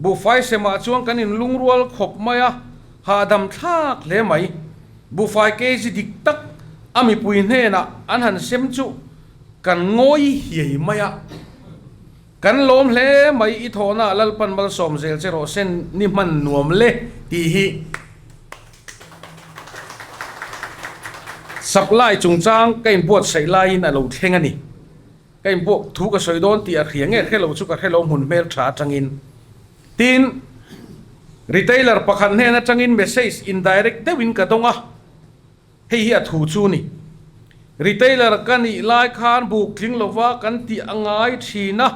Buhfai semah chuan kan inlungrual khawp mai a, hahdam thlak hle mai. Buhfai kg dik tak a mipui hnenah an han sem chu kan ngawi hiai mai a. Kan lawm hle mai i thawhna Lalpan malsawm zel che rawh sen ni hman nuam le tih hi supply chungchang ka inbuatsaih laiin a lo thleng a ni. Ka inbuak thu ka sawi dawn tih a hria nge hre lo chu ka hre lo hmun hmel tha atangin. Tin, retailer pakhat hnen atangin message indirect deuhin ka dawng a, hei hi a thu chu ni. Retailer ka nih lai khan buk tling lova kan tih a ngai thin a,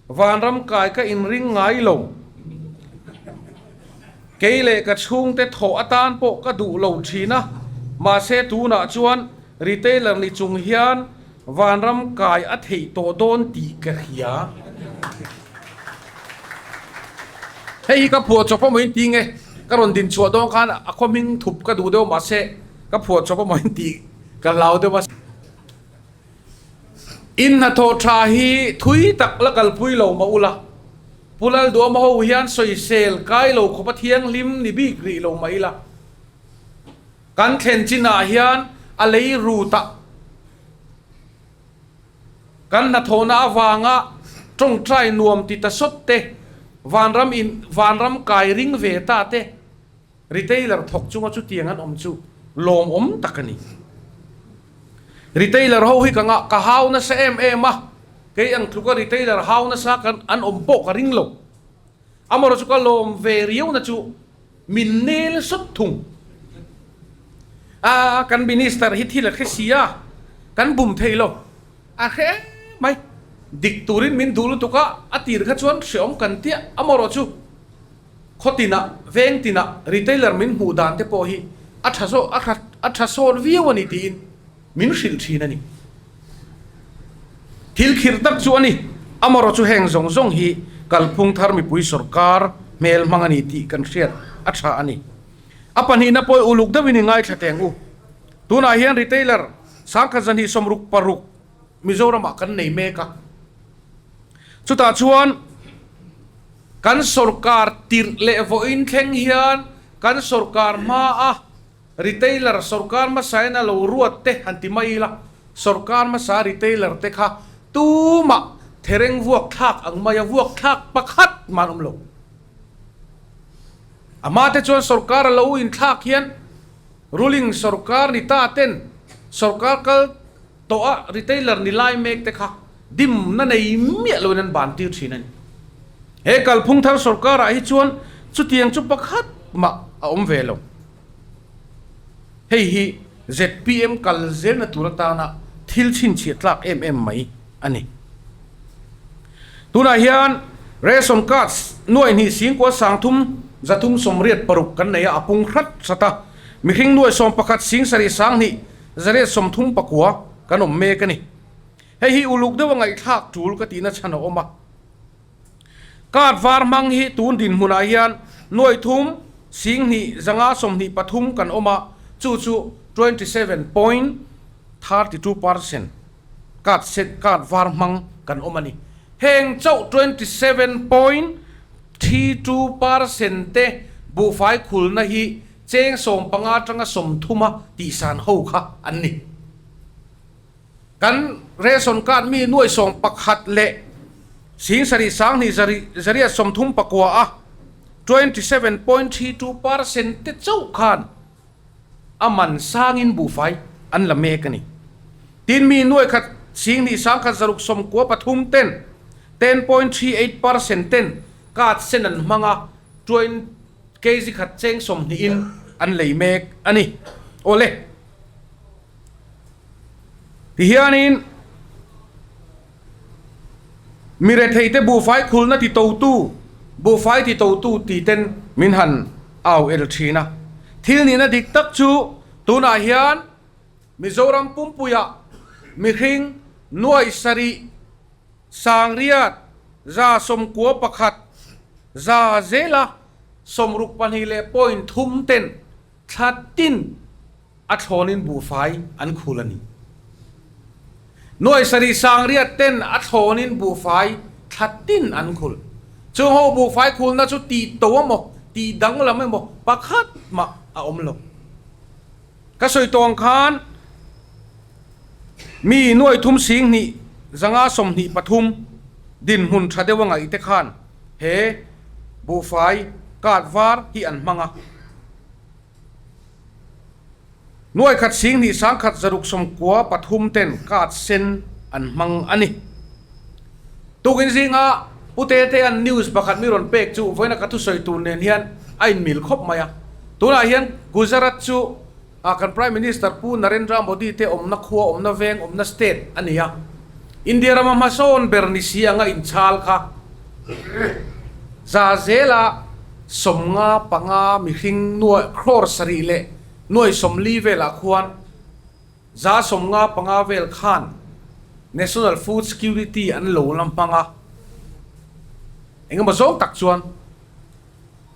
vanram kai ka inring ngai lo. Kei leh ka chhungte thawh atan pawh ka duh lo thin a, mahse tunah chuan retailer ni chung hian vanram kai a theih tawh dawn tih ka hria. Hei hi ka phuah chawp amaw in ti nge? Ka rawn din chhuah dawn khan a khaw hming thup ka duh deuh mahse ka phuah chawp amaw in tih ka hlau deuh a. In hnathawh tha hi thui tak la kalpui lo mah ula, Pu Lalduama ho hian sawisel kai lo khawpa thianghlim ni bik rih lo mah ila, kan thlen chinah hian a lei rut a, kan hnathawhna avanga tawngtai nuam ti ta sawt te, vanram in vanram kai ring ve ta te, Retailer thawk chunga chutiang an awm chu lawmawm tak a ni. Retailer ho hi ka ngah ka hau nasa em em a, kei ang tluka retailer hau nasa kan an awm pawh ka ring lo. Amaherawh chu ka lawm ve riauna chu min nel sawt thung. A kan minister hi thil a hre si a, kan bum thei lo. A hre em mai. Dik turin min duh lutuk a, a tir kha chuan hreawm kan tia amaherawh chu. Khaw tinah, veng tinah retailer min hmuh dan te pawh hi a tha zawk, a tha a tha sawt viau a ni tiin min hrilh thin a ni. Thil khirh tak chu a ni. Amaherawh chu heng zawng zawng hi kalphung thar mipui sawrkar hmel hmang a ni tih kan hriat a tha a ni. A pahnihna pawh uluk deuhin i ngaithla teng u. Tunah hian retailer Kan sorkar tirh leh vawiin thleng hian kan sorkar hmaa retailer sorkar hmasain a lo ruat te han ti mai ila, sorkar hmasa retailer te kha tumah thereng vuak thlak ang maia vuak thlak pakhat mah an awm lo. A hma te chuan sorkar a lo inthlak hian ruling sorkar ni ta ten sorkar kal tawh a retailer ni lai mek te kha dimna nei miah loin an ban tir thin a ni. He kalphung thar sorkar ah hi chuan chutiang chu pakhat mah a awm ve lo. Hei hi zpm kal zelna tur atana thil chhinchhiah tlak em em mai a ni. Tunah hian ration cards nuai hnih singkua sangthum zathum 86 kan nei a, a pung hrat hrat a. Mihring nuai 11 sing sarih sanghnih Zariat 39 kan awm mek a ni. Hei hi uluk deuh a ngaihthlak tul ka tihna chhan a awm a. Card var hmang hi tun dinhmunah hian nuai thum sing hnih zanga 23 kan awm a, chu chu 27.32% card sen card var hmang kan awm a ni. Heng chauh 27.32% te buhfai khulna hi Cheng 15 atanga 30 a tihsan ho kha an ni. Kan ration card mi nuai 11 leh sing sarih 20 zariat 39 a 27.32% te chauh khan a man sangin buhfai an la mek a ni. Tin mi nuai khat sing hnih 100 zaruk 93 ten 10.38% ten card sen an hmang a, Kg khat cheng 20 in an lei mek a ni. Awle. Tihianin mi retheite buhfai khulna ti totu, buhfai ti totu ti ten min han au el thin a. Thil nihna dik tak chu tunah hian Mizoram pumpuiah mihring nuai sarih 800 91 za zela 62 leh point thum ten thla tin a thlawnin buhfai an khul a ni. Nuai sarih 800 ten a thlawnin buhfai thla tin an khul. Chung ho buhfai khulna chu tih to emaw tih danglam emaw pakhat mah a awm lo. Ka sawi tawng khan mi nuai thum sing hnih zanga 23 dinhmun tha deuh a ngaih te khan he buhfai card var hi an hmang a. Nuai khat sing hnih 100 zaruk 93 ten card sen an hmang a ni. Tukin zinga Pu Tete an news pakhat mi rawn pek chu vawiina ka thusawi tur nen hian a inmil khawp mai a. Tunah hian Gujarat chu kan Prime Minister Pu Narendra Modi te awmna khua, awmna veng, awmna state a ni a. India rama hmasawn ber ni si anga inchhal kha za zela 55 mihring nuai crore sarih leh nuai 40 velah khuan 55 vel khan National Food Security an lo la hmang a, engemaw zawng tak chuan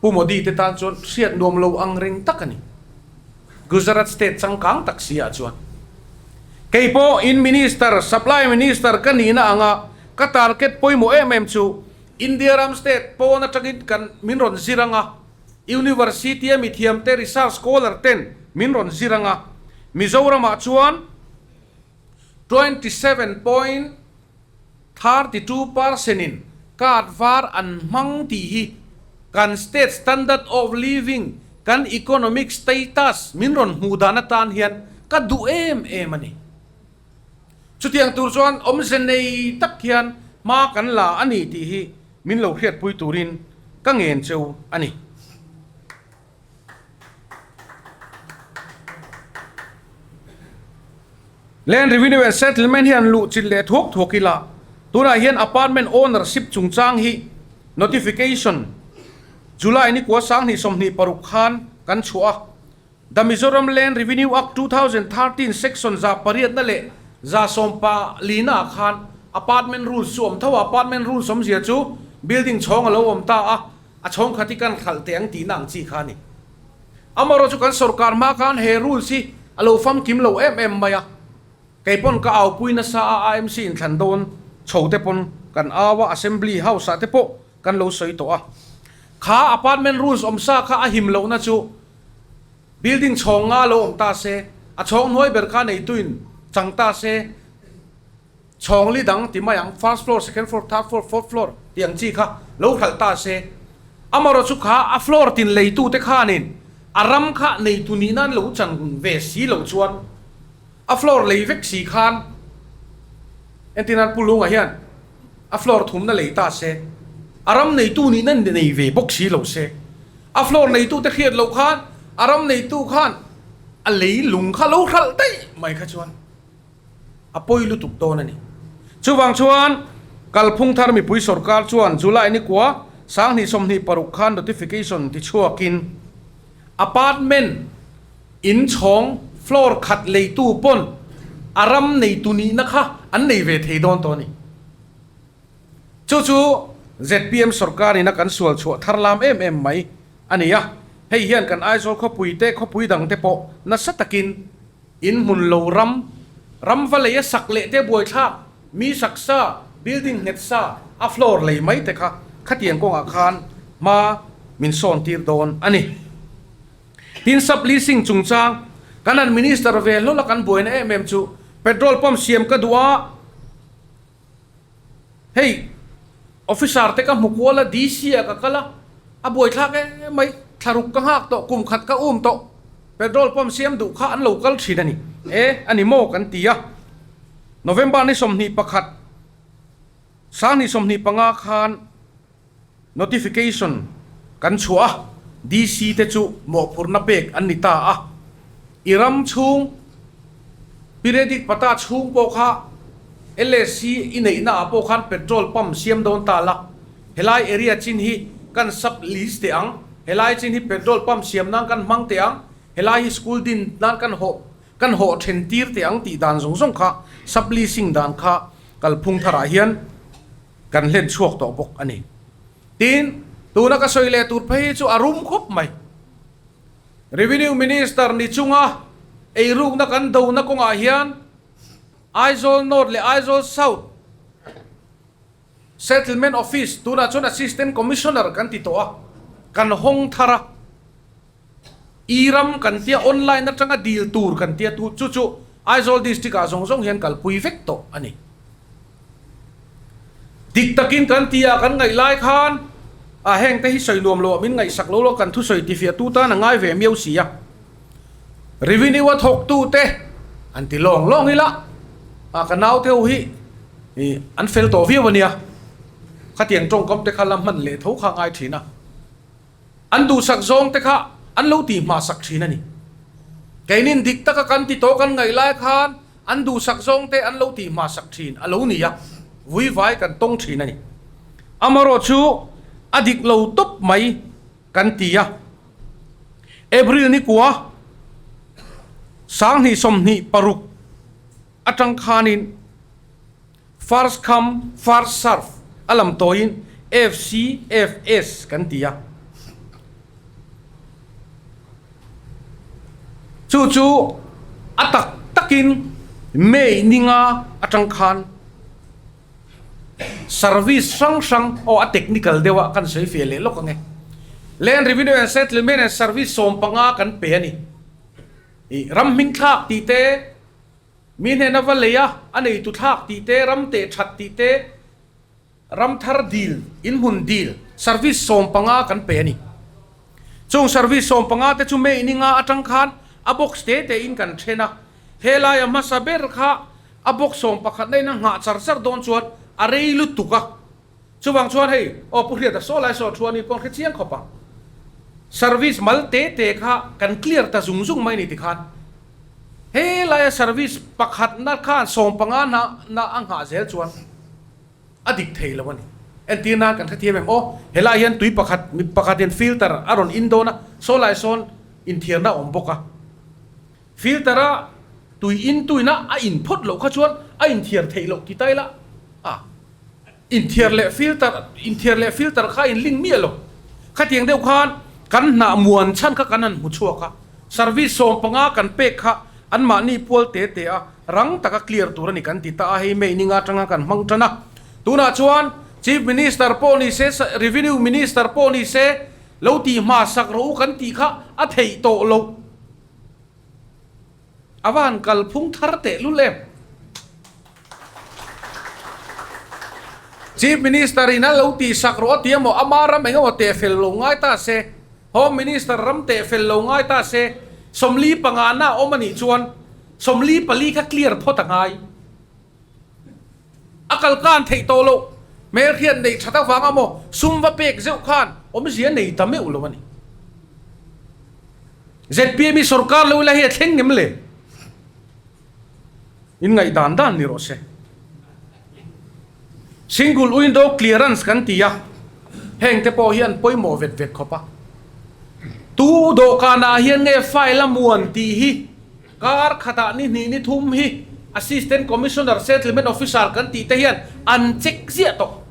Pu Modi te tan chuan hriat nuam lo ang reng tak a ni. Gujarat state changkang tak si ah chuan. Kei pawh in Minister, Supply Minister ka nihna anga ka target pawimawh em em chu India ram state pawn atangin kan min rawn zir anga, University a mithiamte research scholar ten min rawn zir anga, Mizoramah chuan 27.32% in card var an hmang tih hi kan state standard of living, kan economic status min rawn hmuh dan atan hian ka duh em em a ni. Chutiang tur chuan awmze nei tak hian hma kan la a ni tih hi min lo hriatpui turin ka ngen cheu a ni. Land Revenue and Settlement hian luh chilh leh thuak thuak ila, tunah hian apartment ownership chungchang hi notification July ni kua 2026 khan kan chhuah a. The Mizoram Land Revenue Act 2013 Section 800 na leh 14 na ah khan apartment rules chu awm tho a, apartment rules awmzia chu building chhawng a lo awm ta a, a chhawng khat hi kan hralh teh ang tihna ang chi kha a ni. Amaherawh chu kan sorkar hma khan he rules hi a lo famkim lo em em mai a, kei pawn ka aupui nasa a, AMC inthlan dawn chho te pawn kan au a, Assembly House ah te pawh. kan lo sawi tawh a. Kha apartment rules awm sa kha a him lohna chu building chhawng nga lo awm ta se, a chhawng hnuai ber kha neituin chang ta se, chhawng li dang ti mai ang, first floor, second floor, third floor, fourth floor tih ang chi kha lo hralh ta se. Amaherawhchu chu kha a floor tin leitute khanin a ram kha neitu nih nan lo chan ve si lo chuan a floor lei vek si khan entir nan Pu Lunga hian a floor thumna lei ta se, a ram neitu nih nan nei ve bawk si lo se, a floor neitute hriat loh khan a ram neitu khan a lei lung kha lo hralh daih mai kha chuan a pawi lutuk dawn a ni. Chuvang chuan Kalphung thar mipui sorkar chuan July ni kua 2026 khan notification tichhuakin apartment in chhawng floor khat leitu pawn a ram neitu nihna kha an nei ve thei dawn tawh a ni. Chu chu zpm sorkar ina kan sual chhuah thar lam em em mai a ni a, hei hian kan Aizawl khawpui te khawpui dang te pawh nasa takin In hmun lo ram, ram va lei a sak leh te buaithlak, mi sak sa, building nghet sa, a floor lei mai te kha khatiang kawngah khan hma min sawn tir dawn a ni. Tin sub leasing chungchang kan han minister ve hlawl a kan buaina em em chu petrol pump siam ka duh a, Hei officer te ka hmu kual a, DC ah ka kal a, a buaithlak em mai, thlaruk ka nghak tawh, kum khat ka um tawh, petrol pump siam duh kha an lo kal thin a ni e, a ni maw kan ti a. November ni 21, 2025 khan notification kan chhuah a, DC te chu mawhphurhna pek an ni ta a, i ram chhung periodic pata chhung pawh kha LSC i neihna ah pawh khan petrol pump siam dawn ta la, helai area chin hi kan sub lease teh ang, helai chin hi petrol pump siam nan kan hmang teh ang, helai hi school din nan kan hawh kan hawh then tir teh ang tih dan zawng zawng kha sub leasing dan kha kalphung tharah hian Kan hlen chhuak tawh bawk a ni. Tin, tuna ka sawi leh tur phei hi chu a rum khawp mai. Revenue Minister ni chunga eirukna kan dona kawngah hian Aizawl North leh Aizawl South Settlement Office, tunah chuan Assistant Commissioner kan ti tawh a, kan hawng thar a. E-ram kan tia online atanga dil tur kan tia tu chu chu Aizawl District ah zawng zawng hian kalpui vek tawh a ni. Dik takin kan ti a kan ngaih lai khan a heng te hi sawi nuam lo ah min ngaihsak lo lo kan thusawi tifiah tu tan a ngai ve miau si a. Revenue a thawk tu te an ti lawng lawng ila a ka nau te ho hi an fel tawh viau a nia. Khatiang tawngkam te kha la hman leh tho kha a ngai thin a. An duhsak zawng te kha an lo tih hmasak thin a ni. Keinin dik taka kan ti tawh kan ngaih lai khan an duhsak zawng te an lo tih hmasak thin a lo ni a, vuivai kan tawng thin a ni. Amarawh chu a dik lo tawp mai kan ti a. April ni kua 2026 atang khanin First come, first serve a lam tawiin FCFS kan ti a. Chu chu a tak takin May ninga atang khan service hrang hrang aw a technical deuh a kan sawi feh leh lawk ang e. Land Revenue and Settlement and Service 15 kan pe a ni. I ram hming thlak tih te, Mi hnena va lei a, a neitu thlak tih te, ram teh that tih te, ram thar dil, inhmun dil, service 15 kan pe a ni. Chung service 15 te chu May ni nga atang khan a box te te in kan then a, helai a hmasa ber kha a box 11 na in a nghah char char dawn chuan a rei lutuk a. Chuvang chuan hei, aw Pu Hriata saw lai saw thu a ni pawh an hre chiang khawp ang. Service mal te te kha kan clear ta zung zung mai ni tikhan he laia service pakhatna khan 15 na na a nghah zel chuan a dik thei lo a ni. Entir nan kan hrethiam em aw, helai hian tui pakhat mi pakhatin filter a rawn in dawn a, saw lai sawn inthiarna a awm bawk a. Filter a tui in tuina a in phawt loh kha chuan a inthiar theih loh ti ta ila a. Inthiar leh filter inthiar leh filter kha in link miah lo. Khatiang deuh khan kan hnah muan chhan kha kan han hmu chhuak a, service 15 kan pek kha anmahni pual te te a rang taka clear tur a ni kan ti ta a, hei May ninga atanga kan hmang tan a. Tunah chuan Chief Minister pawh ni se, Revenue Minister pawh ni se, lo tih hma sak rawh u kan tih kha a theih tawh loh. A va han kalphung thar teh lul em? Chief Minister in a lo tih sak rawh a ti emaw, ama ram eng emaw teh fel lo ngai ta se, Home Minister ram teh fel lo ngai ta se, 45 na a awm a nih chuan 44 kha clear phawt a ngai. A kal kan theih tawh loh, hmelhriat neih that avang emaw sum va pek zeuh khan awmzia nei ta meuh lo a ni. Zpm hi sorkar lo ila hi a thleng ngem le? In ngaih dan dan ni rawh se. Single window clearance kan ti a, heng te pawh hi an pawimawh vet vet khawp a. Tu dawhkanah hian nge file a muan tih hi kar khatah ni hnih ni thum hi Assistant Commissioner Settlement Officer kan tih te hian an check ziah tawh.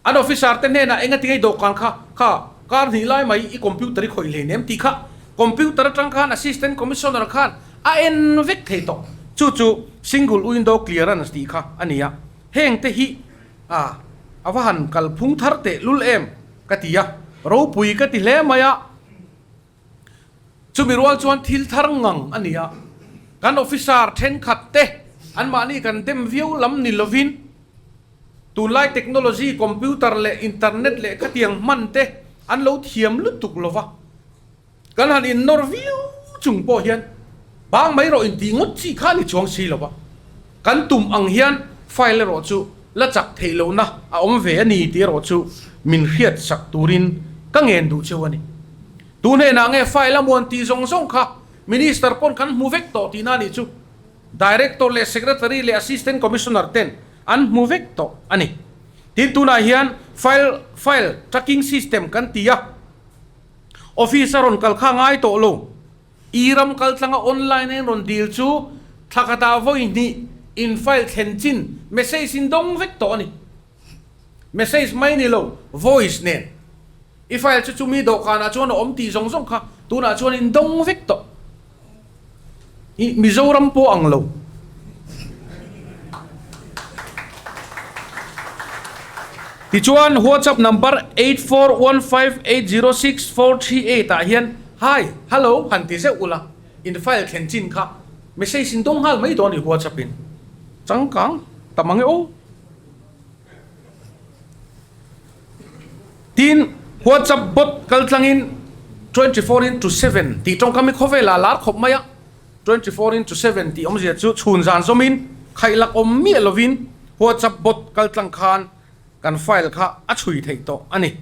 An officer te hnenah enga tinge i dawhkan kha kha kar hnih lai mai i computer i khawih hlei nem tih kha computer atang khan Assistant Commissioner khan a en vek thei tawh. Chu chu Single Window Clearance tih kha a ni a. Heng te hi a a va han kalphung thar teh lul em ka ti a, ropui ka ti hle mai a. Chumi rual chuan thil thar ngang a ni a, kan officer thenkhat te anmahni kan dem viau lam ni lovin tunlai technology computer leh internet leh khatiang hman te an lo thiam lutuk lova, kan han innawr viau chung pawh hian bang mai rawh intih ngawt chi kha a ni chuang si lova, kan tum ang hian file erawh chu la chak theih lohna a awm ve a ni tih erawh chu min hriat sak turin ka ngen duh cheu a ni. Tu hnenah nge file a muan tih zawng zawng kha Minister pawn kan hmu vek tawh tihna a nih chu. Director leh Secretary leh Assistant Commissioner ten an hmu vek tawh a ni. Tin tunah hian file file tracking system kan ti a, office a rawn kal kha ngai tawh lo. I ram kal tlanga online a in rawn dil chu thla khatah vawi hnih in file thlen chin message in dawng vek tawh a ni. Message mai ni lo, voice nen. I file chu chumi dawhkanah chuan a awm tih zawng zawng kha tunah chuan in dawng vek tawh. I Mizoram pawh ang lo. Tichuan WhatsApp number 8415806438 ah hian Hi, hello han ti zeuh ula, in file thlen chin kha message in dawng nghal mai dawn i WhatsApp in. Changkang ta mang e aw. Tin, WhatsApp bot kal tlangin 24 into 7 tih tawngkam hi khawvelah lar khawp mai a, 24 into 7 tih awmzia chu chhun zan zawmin khaihlak awm miah lovin WhatsApp bot kal tlang khan kan file kha a chhui theih tawh a ni.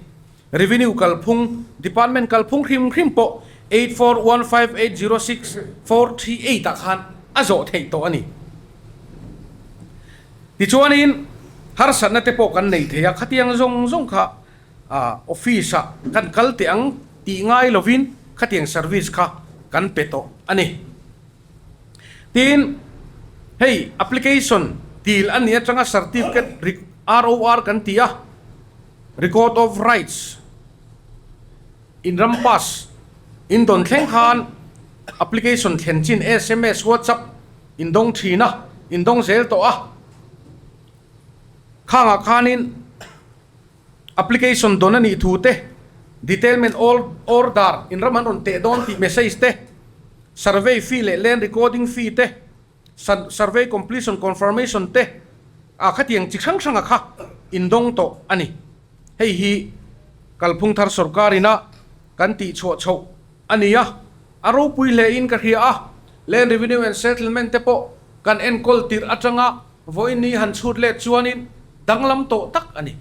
Revenue kalphung, Department kalphung hrim hrim pawh 8415806438 ah khan a zawh theih tawh a ni. Tichuanin harsatna te pawh kan nei thei a, khatiang zawng zawng kha office ah kan kal teh ang tih ngai lovin khatiang service kha kan pe tawh a ni. Tin, hei application dil a nih atanga certificate ROR kan ti a, Record of Rights in ram pass in dawn thleng khan application thlen chin sms, WhatsApp in dawng thin a, in dawng zel tawh a. Khangah khanin application dawn a nih thu te, detailment order in ram an rawn teh dawn tih message te, survey fee leh land recording fee te, Survey completion confirmation te ah khatiang chi hrang hranga kha indawng tawh a ni. Hei hi kalphung thar sorkar ina kan tih chhuah chhoh a ni a, a ropui hle in ka hria a, Land Revenue and Settlement te pawh kan enkawl tirh atanga vawiin ni han chhut let chuanin danglam tawh tak a ni.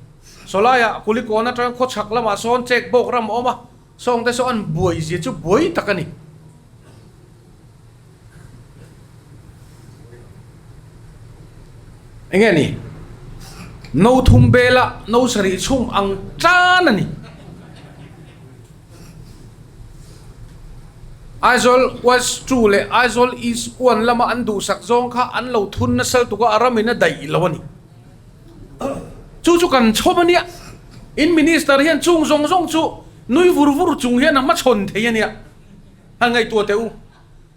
Sawlaiah Kulikawn atanga khawchhak lamah sawn check bawk ram a awm a, sawngte saw an buai zia chu buai tak a ni. Enge ni? No thum bela no sarih chhum ang tan a ni. Aizawl West 2 leh Aizawl East 1 lama an duhsak zawng kha an lo thun nasal tuk a, a ramin a daih lo a ni. Chu chu kan chhawm a nia. In Minister hian chung zawng zawng chu nui vur vur chung hian a hmachhawn thei a nia. Han ngaihtuah teh u.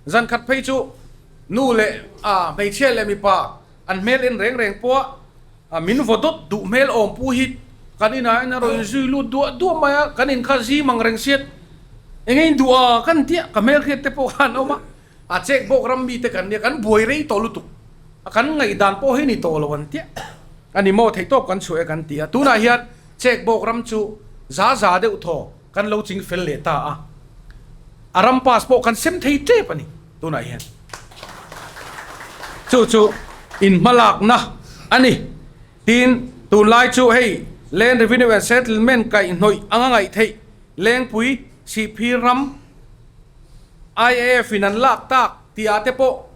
Zan khat phei chu nu leh a hmeichhia leh mipa an hmel en reng reng pawh a Min vaw dawt duh hmel awm pu hi kan inah hian a rawn zui lut duah duah mai a, kan in kha zim ang reng siat eng nge in duh a kan tia ka hmelhriat te pawh khan awm a, a chek bawk ram mite kan nia kan buai rei tawh lutuk a kan ngaihdan pawh hi ni tawh lo an tia a ni maw theihtawp kan chhuah e kan ti a, tunah hian chek bawk ram chu za za deuh thaw kan lo ching fel leh ta a, a ram pass pawh kan sem thei tep a ni tunah hian. Chu chu inhmalakna a ni. Tin, tunlai chu hei Land Revenue and Settlement kaihhnawih anga ngaih theih Lengpui Sihphir ram IAF in an lak tak tih ah te pawh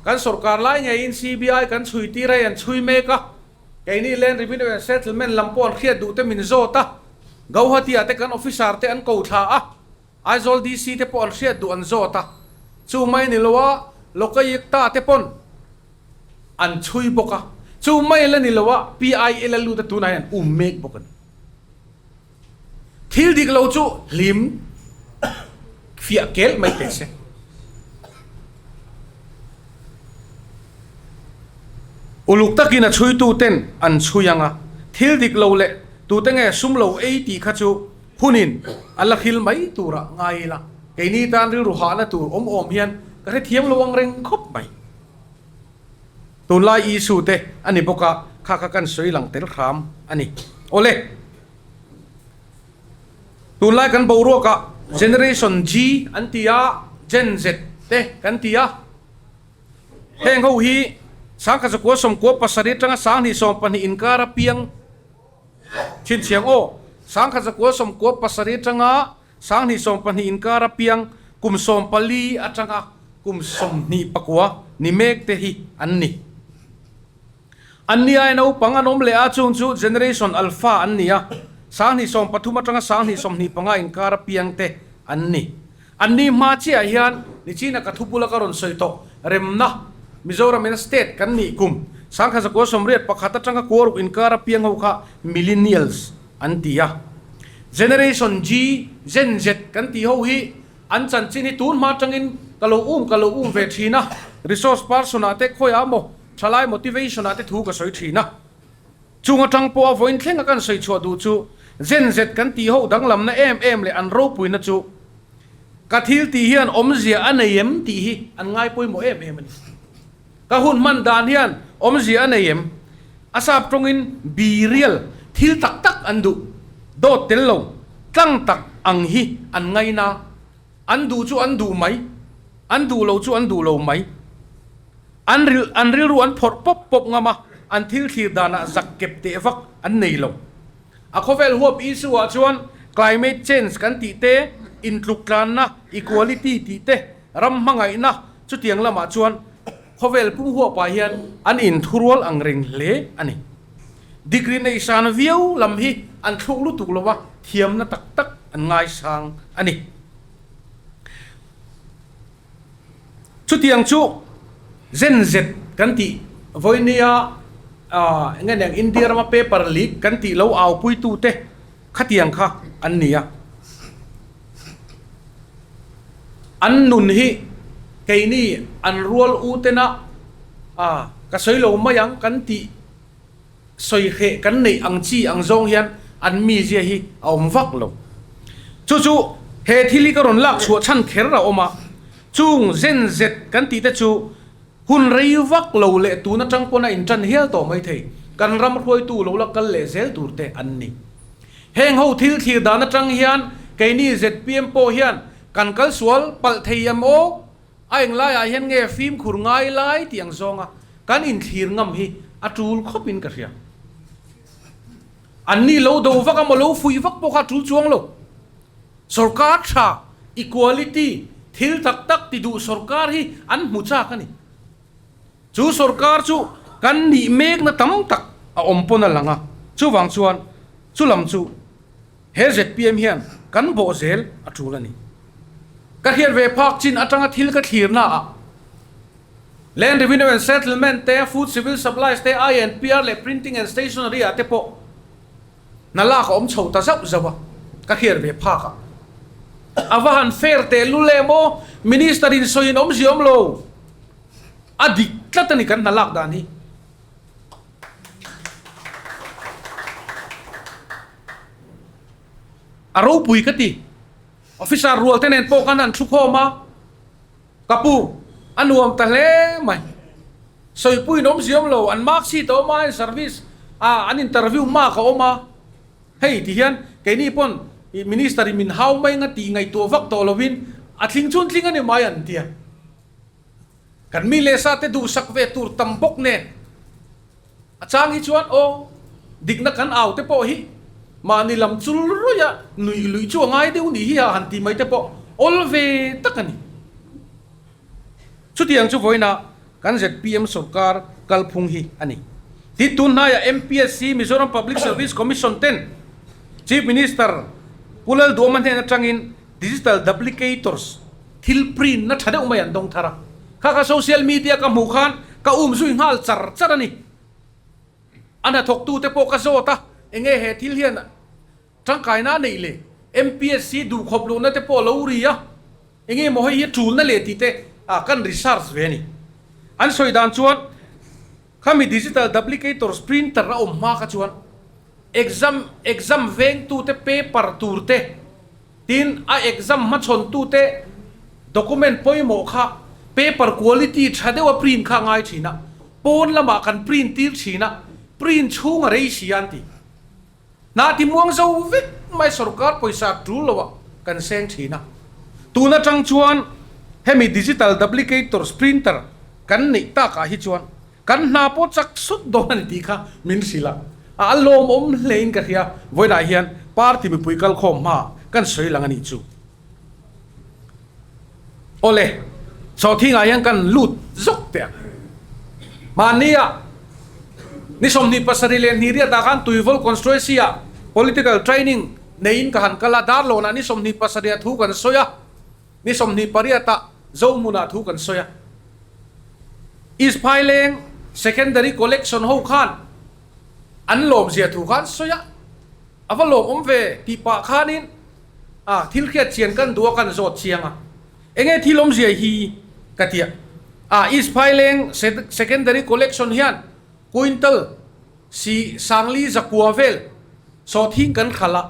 kan sorkar lai ngeiin CBI kan chhui tir hei an chhui mek a. Keini Land Revenue and Settlement lam pawh an hriat duh te min zawt a, Gauhati ah te kan officer te an ko thla a, Aizawl DC te pawh an hriat duh an zawt a, chu mai ni lo a Lokayukta te pawn an chhui bawk a, chu mai la ni lo a PIL a lut a tunah hian an um mek bawk a ni. Thil dik lo chu hlim fiah kel mai teh se. Uluk takin a chhuitu ten an chhui ang a, thil dik lo leh tute nge sum lo ei tih kha chu hunin a la hril mai turah ngai ila, keini tan rilru hahna tur awm awm hian ka hrethiam lo ang reng khawp mai. Tunlai Isu te a ni bawk a, kha kha kan sawi lang tel hram a ni. Awle! Tunlai kan boruakah Generation G an ti a, Gen Z te kan ti a. Heng ho hi 1997 atanga 2020 inkara piang chhinchhiang aw. 1997 atanga 2020 inkara piang kum 14 atanga kum 29 ni mek te hi an ni. An ni ai naupang an awm leh a, chung chu Generation Alpha an ni a, 2030 atanga 2025 inkara piang te an ni. An ni hma chiah hian nichina ka thupula ka rawn sawi tawh remna Mizoram ina state kan nih kum 1981 atanga kuaruk inkara piang ho kha Millennials an ti a. Generation G, Gen Z kan tih ho hi an chanchin hi tun hma atangin ka lo um ka lo um ve thin a, resource person ah te khawiah maw Thalai motivation ah te thu ka sawi thin a, chung atang pawh a vawiin thleng a kan sawi chhuah duh chu Gen Z kan tih ho danglamna em em leh an ropuina chu ka thil tih hian awmzia a nei em tih hi an ngai pawimawh em em a ni. Ka hun hman dan hian awmzia a nei em? A sap tawngin be real, thil tak tak an duh, dawt tel lo, tlang tak ang hi an ngaina, an duh chu an duh mai, an duh lo chu an duh lo mai. An ril an rilru an phawrh pawp pawp ngam a, an thil thlir danah zak kep teh vak an nei lo. A khawvel huap issue ah chuan climate change kan tih te, intluk tlanna, equality tih te, ram hmangaihna chutiang lamah chuan khawvel pum huapah hian an inthurual ang reng hle a ni. Degree nei san viau lam hi an thluk lutuk lo a, thiamna tak tak an ngaisang a ni. Chutiang chu Gen Z kan tih vawinia eng nge niang India rama paper leak kan tih lo aupuitute khatiang kha an ni a. An nun hi keini an rual u tena ka sawi lo mai ang kan tih sawi hreh kan neih ang chi ang zawng hian an mizia hi a awm vak lo. Chu chu he thil hi ka rawn lak chhuah chhan kher a awm a, chung zen zet kan tih te chu hun rei vak lo leh tun atang pawn a intan hial tawh mai thei, kan ram hruaitu lo la kal leh zel tur te an ni. Heng ho thil thlir dan atang hian keini zpm pawh hian kan kal sual palh thei em aw? A englaiah hian nge fimkhur ngai lai tih ang zawnga kan inthlir ngam hi a tul khawpin ka hria. Anni lo do vak a maw lo fuih vak pawh kha a tul chuang lo. Sorkar tha, equality, thil tak tak ti duh sorkar hi an hmu chak a ni. Chu sorkar chu kan nih mekna tam tak a awm pawn a lang a, chuvang chuan chu lam chu He zpm hian kan bawh zel a tul a ni. Ka hriat ve phak chin atanga thil ka thlirna ah Land Revenue and Settlement te, Food Civil Supplies te, INPR leh Printing and Stationery ah te pawh hna lak a awm chho ta zauh zauh a, ka hriat ve phak ah. A va han fair teh lul em aw, Minister in sawi in awmzia awm lo. A dik tlat a ni kan hna lak dan hi. A ropui ka ti. Officer rual te nen pawh khan an thu khawm a, Ka pu, a nuam ta hle mai. Sawipuiin awm ziam lo, an mark sheet a awm a, an service a, an interview mark a awm a. Hei ti hian keini pawn Minister in min hau mai anga tih ngaihtuah vak tawh lovin a tling chun tling a ni mai an ti a. Kan mi leh sa te duhsak ve tur tam bawk nen a chang hi chuan aw dikna kan au te pawh hi mahni lam chul ruih a nuih luih chu a ngai deuh nih hi a han ti mai te pawh awl ve tak a ni. Chutiang chu vawiinah kan zpm sorkar kalphung hi a ni. Tin, tun hnaiah MPSC, Mizoram Public Service Commission ten Chief Minister Pu Lalduhawma hnen atangin Digital Duplicators thil print na tha deuh mai an dawng thar a. Kha kha social media ka hmuh khan ka um zui nghal char char a ni. A hnathawktute pawh ka zawt a, enge he thil hian Tangkaina a neih leh MPSC duhkhawp luhna te pawh a lo ri a, enge maw hei hi tulna leh tih te kan research ve a ni. An sawi dan chuan khami digital duplicators printer a awm hma kha chuan exam exam vengtute paper tur te tin a exam hmachhawntute document pawimawh kha paper quality tha deuha print kha a ngai thin a, pawn lamah kan print tir thin a, print chhung a rei si a an ti. Hna ti muang zo vek mai sorkar pawisa tul lo ah kan seng thin a. Tun atang chuan hemi digital duplicators printer kan neih tak ah hi chuan kan hna pawh chak sut dawn a ni tih kha min hrilh a. A lawmawm hle in ka hria. Vawiinah hian party mipui kalkhawm hma kan sawi lang a nih chu. Awle, sawhthingah hian kan lut zawk teh ang. Mahnia ni 27 riatah khan Tuivawl Constituency-ah Political Training neiin ka han kal a, Darlawnah ni 27 ah thu kan sawi a, ni 28 ah Zohmunah thu kan sawi a. East Phaileng Secondary Collection ho khan an lawmzia thu kha an sawi a, a va lawmawm ve tih pah khanin A, thil hriat chian kan duh a kan zawt chiang a, enge thil awmzia hi ka ti a. A, East Phaileng Secondary Collection hian quintal si sangli zakua vel sawhthing kan khalh a,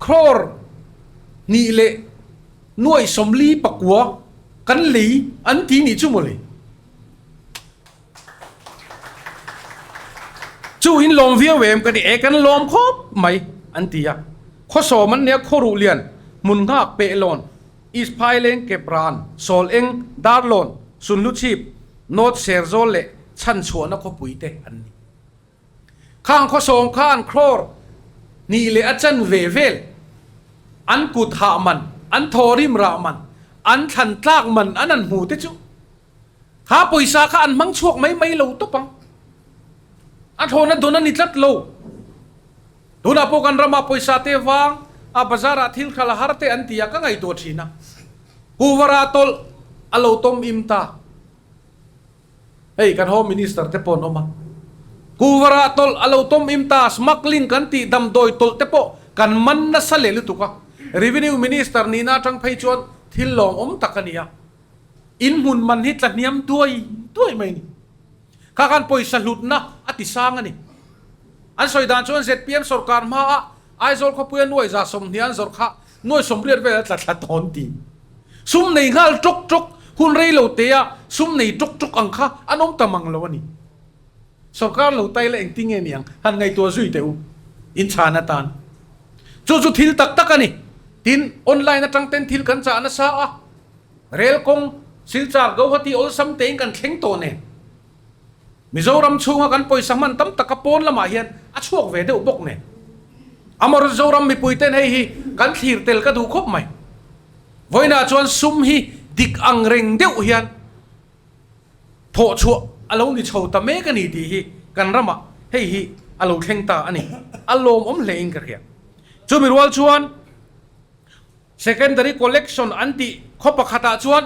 crore hnih leh nuaih sawmli pakua kan lei an ti nih chu mawle. Chu in lawm viau em ka ti e kan lawm khawp mai an ti a. Khawsawm an nia khawruh lian hmun nghak peh lawn East Phaileng Kepran Sawl Eng Darlawn Sunhluchhip North Serzawl leh Chhanchhuahna khawpui te an ni. Khang khawsawm kha an crore hnih leh a chan ve vel an kut hah man an thawrim rah man an thlan tlak man an an hmu te chu Kha pawisa kha an hmang chhuak mai mai lo tawp ang. A thlawhna dawn a ni tlat lo. Tunah pawh kan ramah pawisa te vang a bazar ah thil khalh a har te an ti a ka ngaihtuah thin a. Kuvara tawlh a lo tawm im ta. Hei kan Home Minister te pawh an awm a. Kuvara tawlh a lo tawm im ta, smuggling kan tih damdawi tawlh te pawh kan man nasa leh lutuk a. Revenue Minister nihna atang phei chuan thil lawmawm tak a ni a. In hmun man hi tla hniam duai duai mai a ni. Kha khan pawisa hlutna a ti sang a ni. An sawi dan chuan zpm sorkar hmaah Aizawl khawpuia nuai 120 an zawrh kha nuai 80 vel a tla thla tawn ti. Sum nei nghal ṭawk ṭawk, hun rei lo tea sum nei ṭawk ṭawk ang kha an awm ta mang lo a ni. Sorkar lo tai la engtin nge ni ang? Han ngaihtuah zui teh u. In chhan atan. Chu chu thil tak tak a ni. Tin, online atang ten thil kan chah nasa a. Rel kawng Silchar Guwahati awlsam tein kan thleng tawh nen. Mizoram chhunga kan pawisa hman tam taka pawn lamah hian a chhuak ve deuh bawk nen. Amor Zoram mipui ten hei hi kan thlir tel ka duh khawp mai. Vawiinah chuan sum hi dik ang reng deuh hian thawh chhuah a lo ni chho ta mek a ni tih hi kan ramah hei hi a lo thleng ta a ni. A lawmawm hle in ka hria. Chumi rual chuan Secondary collection an tih khaw pakhatah chuan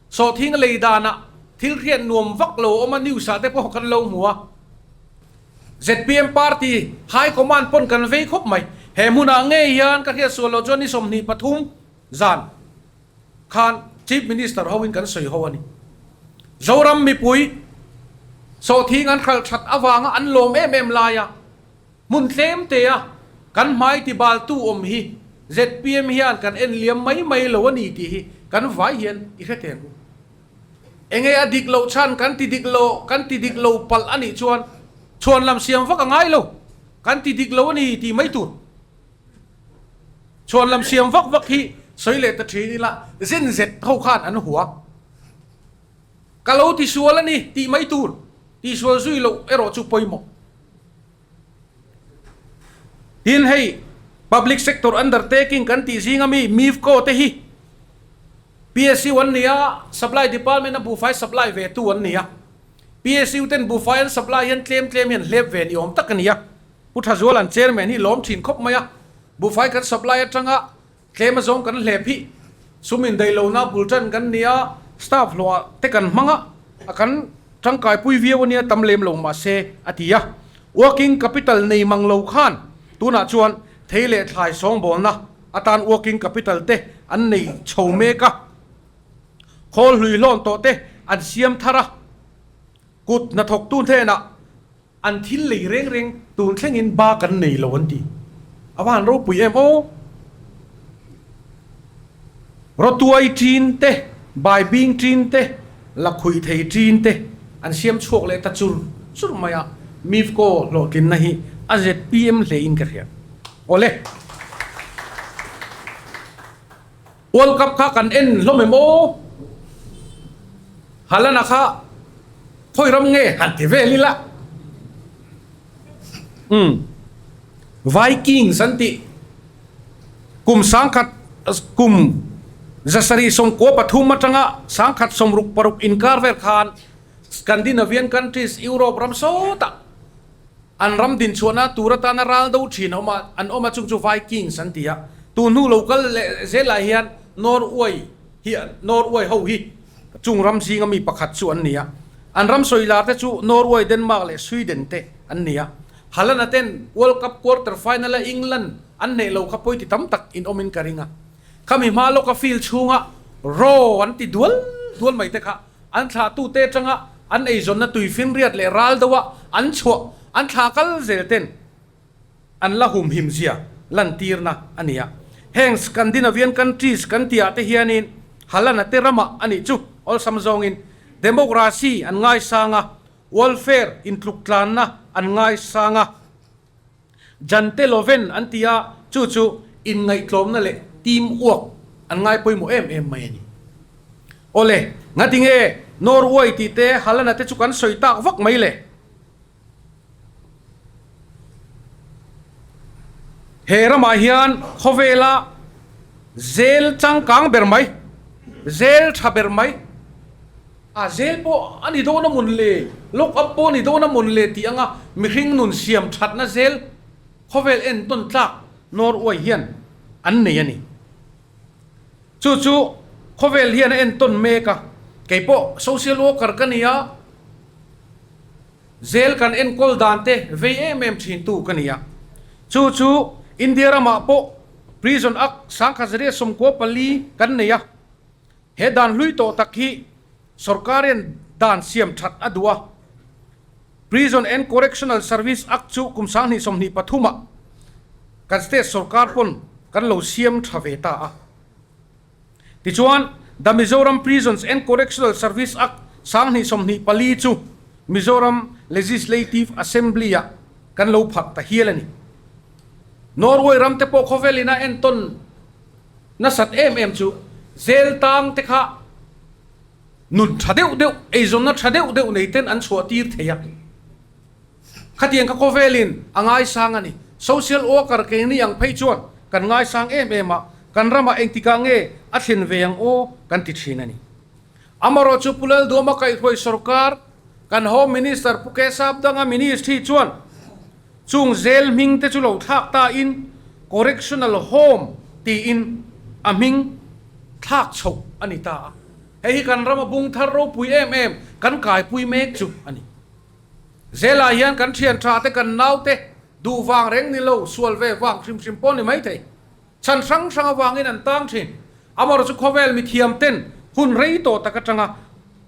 sawhthing lei danah thil hriat nuam vak lo awm a news ah te pawh kan lo hmu a. Zpm party high command pawn kan vei khawp mai. He hmunah ngei hian ka hriat sual loh chuan ni 23 zan khan Chief Minister hoin kan sawi ho a ni. Zoram mipui sawhthing an hralh that avanga an lawm em em laia hmun tlem te a. Kan hmai ti baltu awm hi zpm hian kan en liam mai mai lo a ni tih hi kan vai hian i hre teh ang u. Enge a dik loh chhan kan ti dik lo kan ti dik lo palh a nih chuan chhuan lam siam vak a ngai lo, kan ti dik lo a ni tih mai tur. Chhuan lam siam vak vak hi sawi leh ta thin ila zen zet ho khan an hua. Ka lo ti sual a ni tih mai tur, tihsual zui loh erawh chu pawimawh. Tin hei Public Sector Undertaking kan tih zinga mi MIFCO te hi PSU an ni a, Supply Department a buhfai supply ve tu an ni a. PSU ten buhfai an supply hian tlem tlem hian hlep ve ni awm tak a ni a. Pu Thazuala'n Chairman hi lawm thin khawp mai a, buhfai kan supply atanga tlem azawng kan hlep hi sum indaihlohna bul tan kan ni a, staff hlawhah te kan hmang a, a kan tangkaipui viau a nia tam lem lo mahse a ti a. Working capital nei mang lo khan tunah chuan thei leh thlai sawngbawlna atan working capital te an nei chho mek a, khawl hlui hlawn tawh te an siam thar a, kut hnathawktu hnenah An thil lei reng reng tun thlengin ba kan nei lo an ti. A va han ropui em aw! Rawtuai ṭin te, baibing ṭin te, lakhuih thei ṭin te an siam chhuak leh ta chur chur mai a, MIFCO hlawhtlinna hi a zpm hlein ka hria. Awle! World Cup kha kan en hlawm em aw? Haaland-a kha khawi ram nge han ti vel ila. Umm Vikings an tih kum sangkhat kum zasarih sawmkua pathum atanga sangkhat sawmruk paruk inkar vel khan Scandinavian countries Europe ram sawtah An ram dinchhuahna tur atana ral do thin a awm a, an awm a chung chu Vikings an ti a. Tun hnu lo kal leh zelah hian Norway hi Norway ho hi chung ram zinga mi pakhat chu an ni a. An ram sawi lar te chu Norway, Denmark leh Sweden te an ni a. Haaland-a ten World Cup quarter final a England an hneh lo kha pawi ti tam tak in awmin ka ring a. Khami hma lawka field chhunga Raw an ti dual dual mai te kha An thlahtute atanga an eizawnna tuifinriat leh ral deuha an chhuah an thlah kal zel ten an la humhim zia lantirna a ni a. Heng Scandinavian countries kan tihah te hianin Haaland-a te ramah a nih chu awlsam zawngin democracy an ngaisang a, welfare intluktlanna an ngaisang a. Jante Loven an ti a, chu chu inngaihtlawmna leh team work an ngai pawimawh em em mai a ni. Awle, ngati nge Norway tih te Haaland-a te chu kan sawi tak vak mai le? He ramah hian khawvela zel changkang ber mai, zel tha ber mai, A zel pawh a ni dawn a mawn le, lock up pawh a ni dawn a mawn le tih anga mihring nun siam thatna zel khawvel entawn tlak Norway hian an nei a ni. Chu chu khawvel hian a entawn mek a, kei pawh social worker ka ni a, zel kan enkawl dan te vei em em thin tu ka ni a. Chu chu India ramah pawh Prison Act 1994 kan nei a. He dan hlui tawh tak hi sorkarian dan siam that a duh a. Prison and Correctional Service Act chu kum 2023 ah kan state sorkar pawn kan lo siam tha ve ta a. Tichuan, The Mizoram Prisons and Correctional Service Act 2024 chu Mizoram Legislative Assembly ah kan lo pharh ta hial a ni. Norway ram te pawh khawvelin a entawn Nasat em em chu zel tang te kha nun tha deuh deuh, eizawnna tha deuh deuh nei ten an chhuah tir thei a. Khatiang kha khawvelin a ngaisang a ni. Social worker keini ang phei chuan kan ngaisang em em a, kan ramah engtikah nge a thlen ve ang aw kan ti thin a ni. Amarawh chu Pu Lalduama kaihhruai sorkar, kan Home Minister Pu Kesap Danga Ministry chuan Chung zel hming te chu lo thlak ta in Correctional Home tiin a hming thlak chhoh a ni ta a. Hei hi kan rama bung thar ropui em em kan kaipui mek chu a ni. Zelah hian kan thian tha te kan nau te duh vang reng ni lo sual ve vang hrim hrim pawh ni mai thei. Chhan hrang hrang avangin an tang thin. Amarawh chu khawvel mithiam ten hun rei tawh tak atanga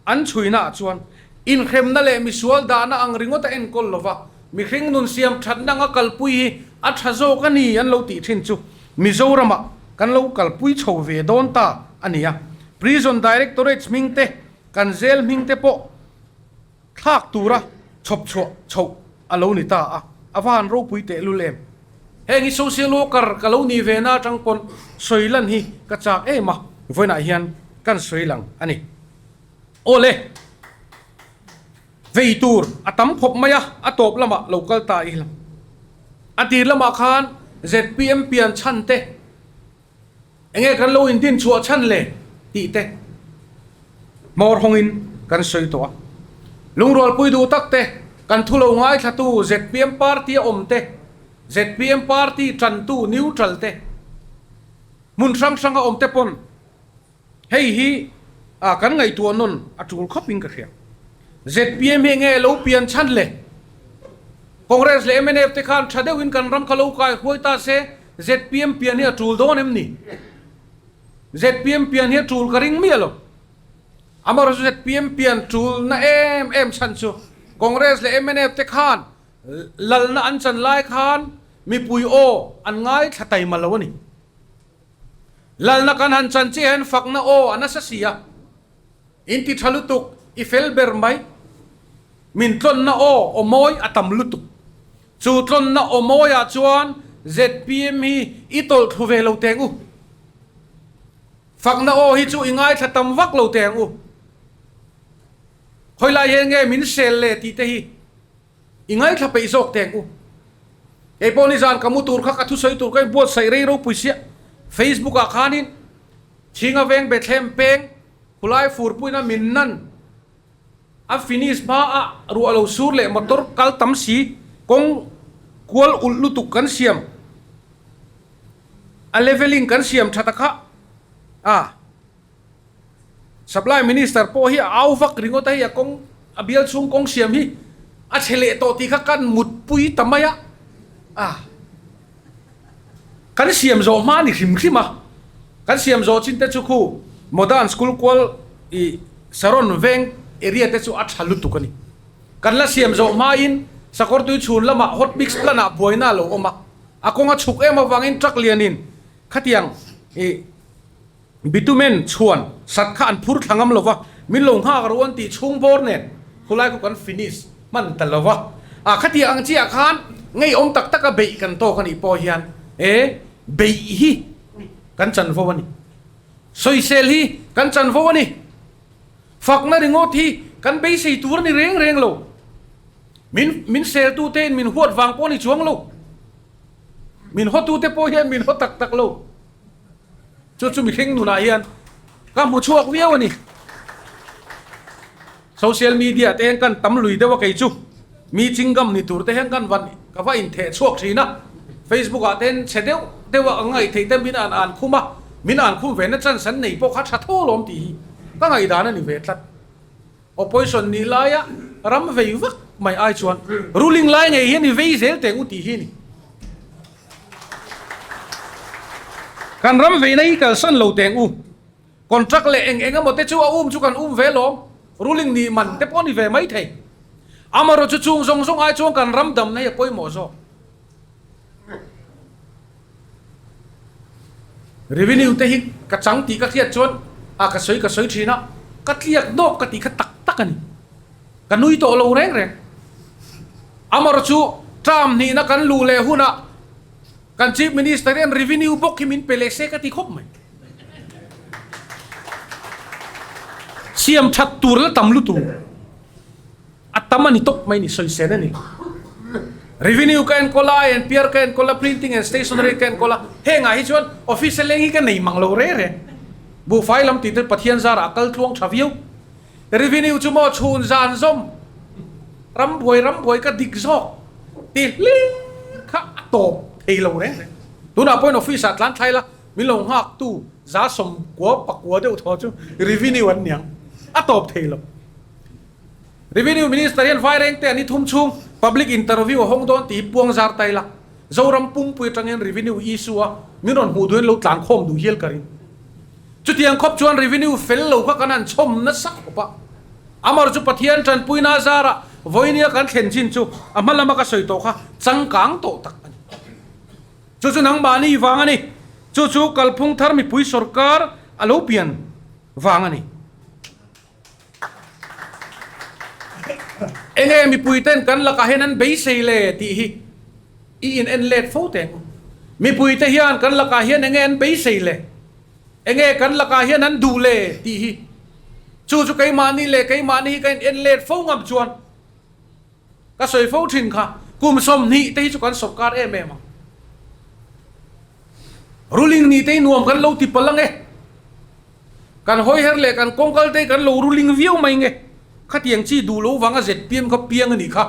an chhuina ah chuan inhremna leh misual dahna ang ringawt a enkawl lova, mihring nun siam thatna anga kalpui hi a tha zawk a ni an lo tih thin chu Mizoramah kan lo kalpui chho ve dawn ta a ni a. Prison Directorate hming te, kan jail hming te pawh thlak tura chhawp chhuah chhoh a lo ni ta a, a va han ropui tehlul em. Heng hi social worker ka lo nih ve na atang pawn sawi lan hi ka chak em a, vawiinah hian kan sawi lang a ni. Awle, vei tur a tam khawp mai a, a tawp lamah lo kal ta i lam. A tir lamah khan zpm pian chhan te, Enge kan lo indin chhuah chhan le? tih te hmawr hawngin kan sawi tawh a. Lungrualpui duh tak te, kan thu lo ngaithlatu zpm party a awm te, zpm party tantu neutral te, hmun hrang hranga awm te pawn hei hi kan ngaihtuah nawn a tul khawpin ka hria. Zpm hi enge lo pian chhan le? Congress leh mnf te khan tha deuhin kan ram kha lo kai huai ta se, zpm pian hi a tul dawn em ni? Zpm pian hi a tul ka ring miah lo. Amaherawhchu zpm pian tulna em em chhan chu Congress leh mnf te khan lalna an chan lai khan mipui aw an ngaithla taima lo a ni. Lalna kan han chan chiah hian fakna aw a nasa si a. In ti tha lutuk, i fel ber mai. Min tlawnna aw aw mawi a tam lutuk. Chu tlawnna aw mawiah chuan zpm hi i tawlh thlu ve lo teng u. Fakna aw hi chu i ngaithla tam vak lo teng u. Khawilai hian nge min sel le tih te hi I ngaithla peih zawk teng u. Kei pawh nizan ka mu tur kha ka thusawi tur ka inbuatsaih rei ropui sia. Facebook ah khanin Chhinga veng Bethlehem peng khulai furpuina min nan a finish hma a ruah lo sur leh motor kal tam si kawng kual ulh lutuk kan siam a leveling kan siam tha ta kha a. Supply Minister pawh hi a au vak ringawt a, hei a kawng a bial chhung kawng siam hi a chhe leh tawh tih kha kan mutpui ta mai a, a kan siam zawh hma a ni hrim hrim a, kan siam zawh chin te chu khu Modern School kual ih Saron veng area te chu a tha lutuk a ni. Kan la siam zawh hmain Sakawrtui chhun lamah hot mix plant ah buaina a lo awm a, a kawng a chhuk em avangin truck lianin khatiang ih Bitumen chhuan sat kha an phur thla ngam lova, min lo nghak ro an tih chhung bawr nen khulai khu kan finish hman ta lova. A khatiang ang chiah khan ngeiawm tak taka beih kan tawk a nih pawh hian e beih hi kan chanvo a ni. Sawisel hi kan chanvo a ni. Fakna ringawt hi kan beisei tur a ni reng reng lo. Min min seltute in min huat vang pawh a ni chuang lo. Min hawtute pawh hian min haw tak tak lo. Chu chu mihring nunah hian ka hmu chhuak viau a ni. Social media te hian kan tam lui deuh a kei chu mi chingam ni tur te hian kan van ka va intheh chhuak thin a. Facebook ah te hian chhe deuh deuh a ang ngaih theih te min an an khum a, min an khum ve na chance an nei pawh kha tha tho lawm tih hi ka ngaihdan a ni ve tlat. Opposition nih laia ram vei vak mai ai chuan ruling lai ngei hian i vei zel teng u tih hi a ni. Kan ram veina hi kalsan lo teng u. Contract leh eng eng emaw te chu a um chu kan um ve lawm. Ruling nih man te pawh a ni ve mai thei. Amaherawhchu chung zawng zawng ai chuan kan ram damna hi a pawimawh zawk. Revenue te hi ka chang tih ka hriat chuan a ka sawi ka sawi thin a, ka tliak nawk ka tih kha tak tak a ni. Ka nui tawh lo reng reng. Amaherawhchu chu term hnihna kan luh leh hunah kan Chief Minister hian revenue bawk hi min pe leh se ka ti khawp mai. Siam that tur la tam lutuk. A tam a ni tawp mai ni, sawisel a ni. Revenue ka enkawl a, INPR ka enkawl a, printing and stationery ka enkawl a, hengah hi chuan office a leng hi ka nei mang lo reng reng. Buhfai lam tih te Pathian zarah a kal tluang tha viau. Revenue chu maw chhun zan zawm, ram buai ram buai ka dik zawk ti hlir kha a tawp thei lo reng reng. Tunah pawhin office ah tlan thlai la, min lo nghak tu za 90 pakua deuh thaw chu revenue an niang, a tawp thei lo. Revenue Minister hian Vairengte an i thum chhung public interview a hawng dawn tih hi puang zar ta ila, Zoram pumpui atang hian revenue issue a min rawn hmuh duhin lo tlan khawm duh hial ka ring. Chutiang khawp chuan revenue fel lo kha kan han chhawm nasa khawp a. Amar chu Pathian tanpuina a zarah vawinia kan thlen chin chu a hma lama ka sawi tawh kha changkang tawh tak a ni. Chu chu nangmahni vang a ni. Chu chu kalphung thar mipui sorkar a lo pian vang a ni. Enge mipui ten kan lakah hian an beisei le tih hi i in en let fo teh ang u. Mipui te hian kan lakah hian enge an beisei le? Enge kan lakah hian an duh le tih hi. Chu chu keimahni leh keimahni hi ka in en let fo ngam chuan ka sawi fo thin kha kum 20 te hi chu kan sorkar em em ang. Ruling ni te hi nuam kan lo ti palh ang e. Kan hawi her leh kan kawngkal te kan lo ruling viau mai nge? Khatiang chi duh lo vanga zpm kha piang a nih kha.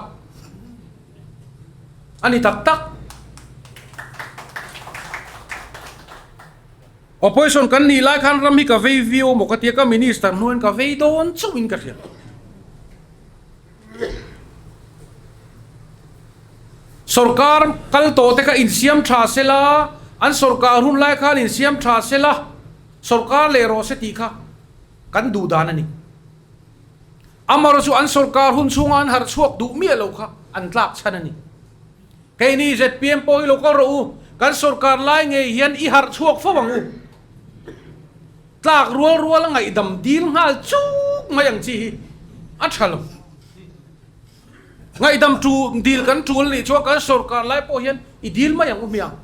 A ni tak tak. Opposition kan nih lai khan ram hi ka vei viau maw ka tia ka minister hnuaiin ka vei dawn chauhin ka hria. Sorkar kal tawh te kha insiam tha sela, an sorkar hun lai khan insiam tha sela. Sorkar leh rawh se tih kha kan duh dan a ni. Amarawh chu an sorkar hun chhunga an harh chhuak duh miah lo kha an tlak chhan a ni. Keini zpm pawh hi lo kal rawh u, kan sorkar lai ngei hian i harh chhuak fo ang u. Tlak rual rual a ngaihdam dil nghal chuk mai ang chi hi a tha lo. Ngaihdam tu dil kan tul nih chuan kan sorkar lai pawh hian i dil mai ang u hmiang.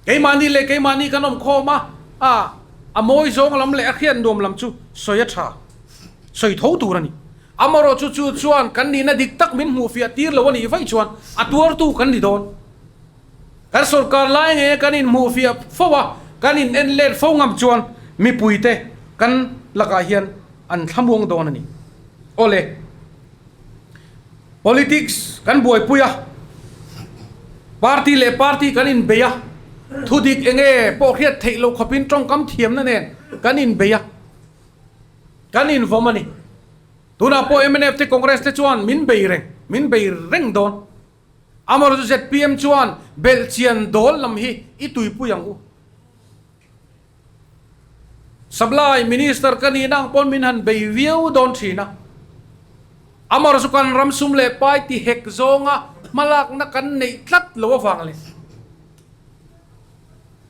Keimahni leh keimahni kan awm khawm a, a a mawi zawng lam leh a hriat nuam lam chu sawi a tha, sawi tho tur a ni. Amarawh chu chu chuan kan nihna dik tak min hmuh fiah tir lo a nih vaih chuan a tuartu kan ni dawn. Kan sorkar lai nge kan inhmuh fiah fo a, kan in en let fo ngam chuan mipuite kan lakah hian an thlamuang dawn a ni. Awle. Politics kan buaipui a, party leh party kan inbei a, thudik enge pawh hriat theih loh khawpin tawngkam thiamna nen kan inbei a, kan invawm a ni. Tunah pawh mnf te Congress te chuan min bei reng, min bei reng dawn. Amaherawhchu zpm chuan belhchian dawl lam hi i tuipui ang u. Supply Minister ka nihna ang pawn min han bei viau dawn thin a. Amar chu kan ram sum leh pai ti hek zawnga hmalakna kan neih tlat lo avang leh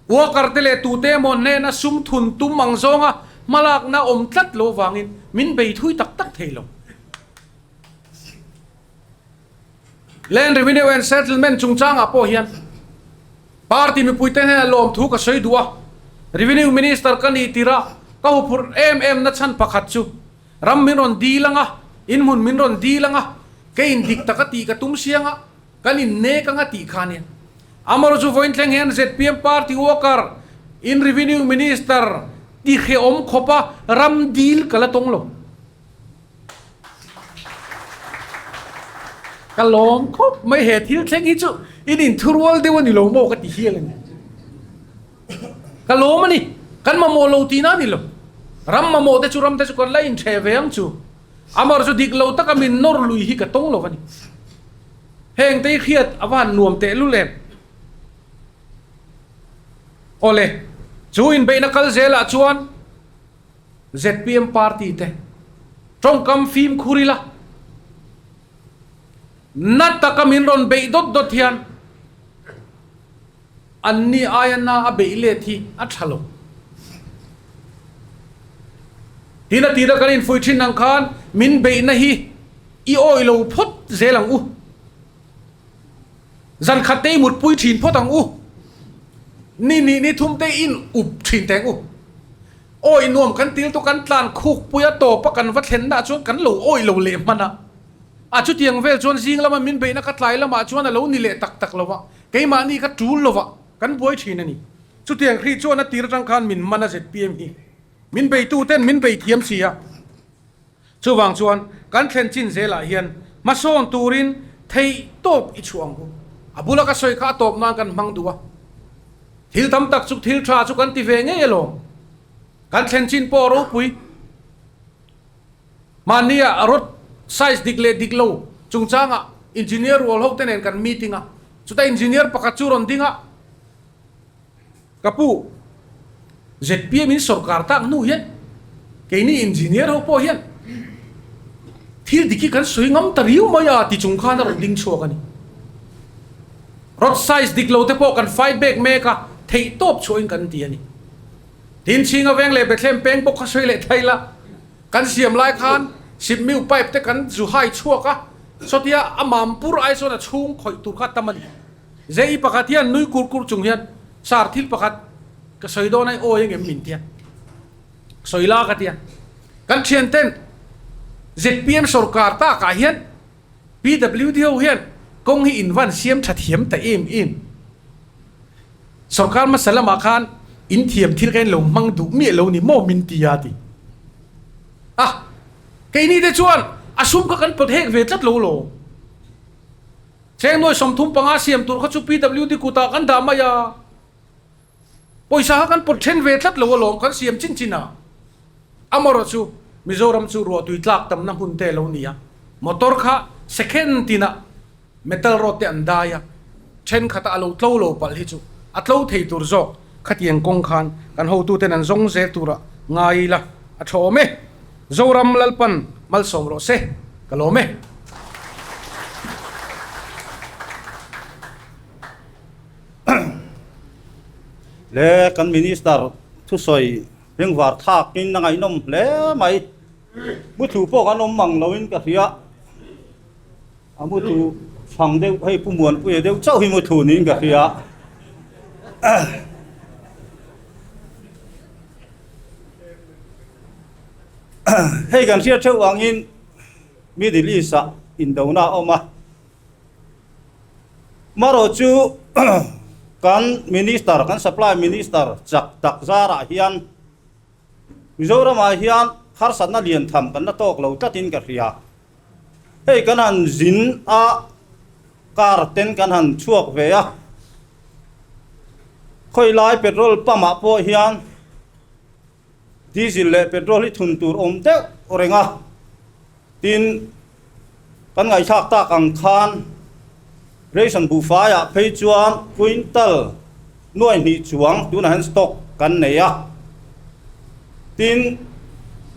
worker te leh tute emaw hnena sum thun tum ang zawnga hmalakna awm tlat lo avangin min bei thui tak tak thei lo. Land Revenue and Settlement chungchangah pawh hian party mipuite hnenah lawmthu ka sawi duh a, Revenue Minister ka nih tirh a ka huphurh em em na chhan pakhat chu ram min rawn dil anga, inhmun min rawn dil anga, ka indik taka tih ka tum siang a, kan innek anga tih kha ania. Amarawh chu vawiin thleng hian zpm party worker in Revenue Minister ti hrehawm khawpa ram dil ka la tawng lo. Ka lawm khawp mai he thil thleng hi chu in inthurual deuh a ni lo maw ka ti hial a ni. Ka lawm a ni, kan mamawh lo tihna a ni lo. Ram mamawh te chu ram te chu kan la intheh ve ang chu. Amar chu dik lo taka min nawr lui hi ka tawng lo a ni. Heng te hi hriat a va han nuam tehlul em. Awle, chu inbeihna kal zelah chuan. Zpm party te tawngkam fimkhur ila, na taka min rawn beih dawt dawt hian anni aia na a beih let hi a tha lo. Tin a tira kan infuih thin ang khan min beihna hi i awih lo phawt zel ang u. Zan khat te i mutpui thin phawt ang u. Ni nih ni thum te in up thin teng u. Awih nuam kan til tu kan tlan khuk pui a tawp a kan va thlen na chuan kan lo awih lo leh hman a. A chutiang vel chuan zing lama min beihna ka tlai lamah chuan a lo ni leh tak tak lo va, keimahni ka tul lo va kan buai thin a ni. Chutiang hrih chuan a tir atang khan min man a zpm hi. Min beitu ten min bei thiam si a. Chuvang chuan kan thlen chin zelah hian hmasawn turin theih tawp i chhuah ang u. A bula ka sawi kha a tawp nan kan hmang duh a. Thil tam tak chu thil tha chu kan ti ve ngei alawm. Kan thlen chin pawh a ropui. Mahnia road size dik leh dik lo chungchangah engineer rual ho te nen kan meeting a. Chutah engineer pakhat chu rawn ding a. Ka pu, zpm in sorkar tak hnu hian keini engineer ho pawh hian thil dik hi kan sawi ngam ta riau mai a ti chung khan a rawn ding chhuak a ni. Rod size dik lo te pawh kan fight back mek a, theih tawp chhuahin kan ti a ni. Tin, Chhinga veng leh Bethlehem peng bawk kha sawi leh thei la, kan siam lai khan sipmiu pipe te kan zu hai chhuak a, sawtia a mam pur ai chuan a chhung khawih tur kha tam a ni. Zei pakhat hian nui kur kur chung hian sar thil pakhat ka sawi dawn ai awi engem min tia sawi la ka tia. Kan thian ten zpm sorkar takah hian PWD ho hian kawng hi in van siam tha thiam ta em em. Sorkar hmasa lamah khan in thiam thil kha in lo hmang duh miah lo ni maw min tia ti. A keini te chuan a sum kha kan pawt hek ve tlat lo lo. Cheng nuai 35 siam tur kha chu PWD kutah kan dah mai a, pawisa kha kan pawt then ve tlat lo alawm kan siam chin chin a. Amarawh chu Mizoram chu ruahtui tlak tamna hmun te lo ni a, motor kha second tinah metal rod te an dai a, thenkhat a a lo tlo lo palh hi chu a tlo thei tur zawk khatiang kawng khan kan hotuten an zawng zel tura ngai ila a tha awm e. Zoram Lalpan malsawm rawh se, ka lawm e. Le kan Minister thusawi bengvar thlakin a ngaihnawm hle mai. Muthu pawh kan awm mang loin ka hria. A muthu chhang deuh hei Pu Muanpuia deuh chauh hi muthu niin ka hria. Hei kan hriat theuh angin Middle East ah indona a awm a. Marawh chu kan Minister, kan Supply Minister chak tak zarah hian Mizoramah hian harsatna lian tham kan la tawk lo tlatin ka hria. Hei kan han zin a, car ten kan han chhuak ve a, khawilai petrol pump ah pawh hian Diesel leh petrol hi thun tur awm deuh reng a, tin kan ngaihthlak tak ang khan ration buhfaiah phei chuan quintal nuai hnih chuang tunah hian stock kan nei a, tin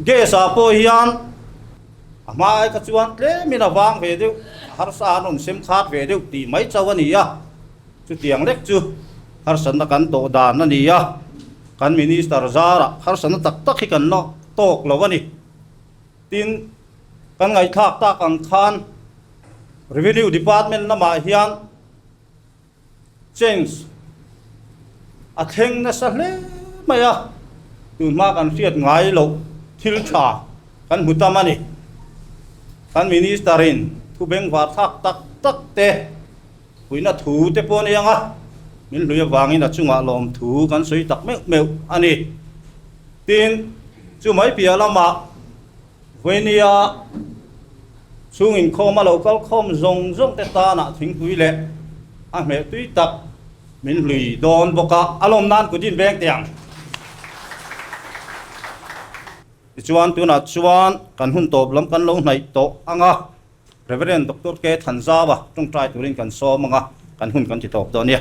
gas ah pawh hian a hma ai kha chuan tlemin a vang ve deuh, a harsa an rawn sem khat ve deuh tih mai chauh a ni a, chutiang lek chu harsatna kan tawh dan a ni a. Kan Minister zarah harsatna tak tak hi kan la tawk lo a ni. Tin, kan ngaihthlak tak ang khan Revenue Department lamah hian change a thleng nasa hle mai a, tunhma kan hriat ngai loh thil tha kan hmu tam a ni. Kan Minister in thu bengvar thlak tak tak te Puihna thu te pawh a ni ang a, min hlui avangin a chungah lawmthu kan sawi tak meuh meuh a ni. Tin, chu mai piah lamah Vawinia chhung inkhawm a lo kal khawm zawng zawng te tanah thingpui leh a hmeh tui tak min hlui dawn bawk a, a lawm nan kut in veng teh ang. Tichuan tunah chuan kan hun tawp lam kan lo hnaih tawh ang a. Reverend Doctor K. Thanzava tawngtai turin kan sawm ang a, kan hun kan ti tawp dawn nia.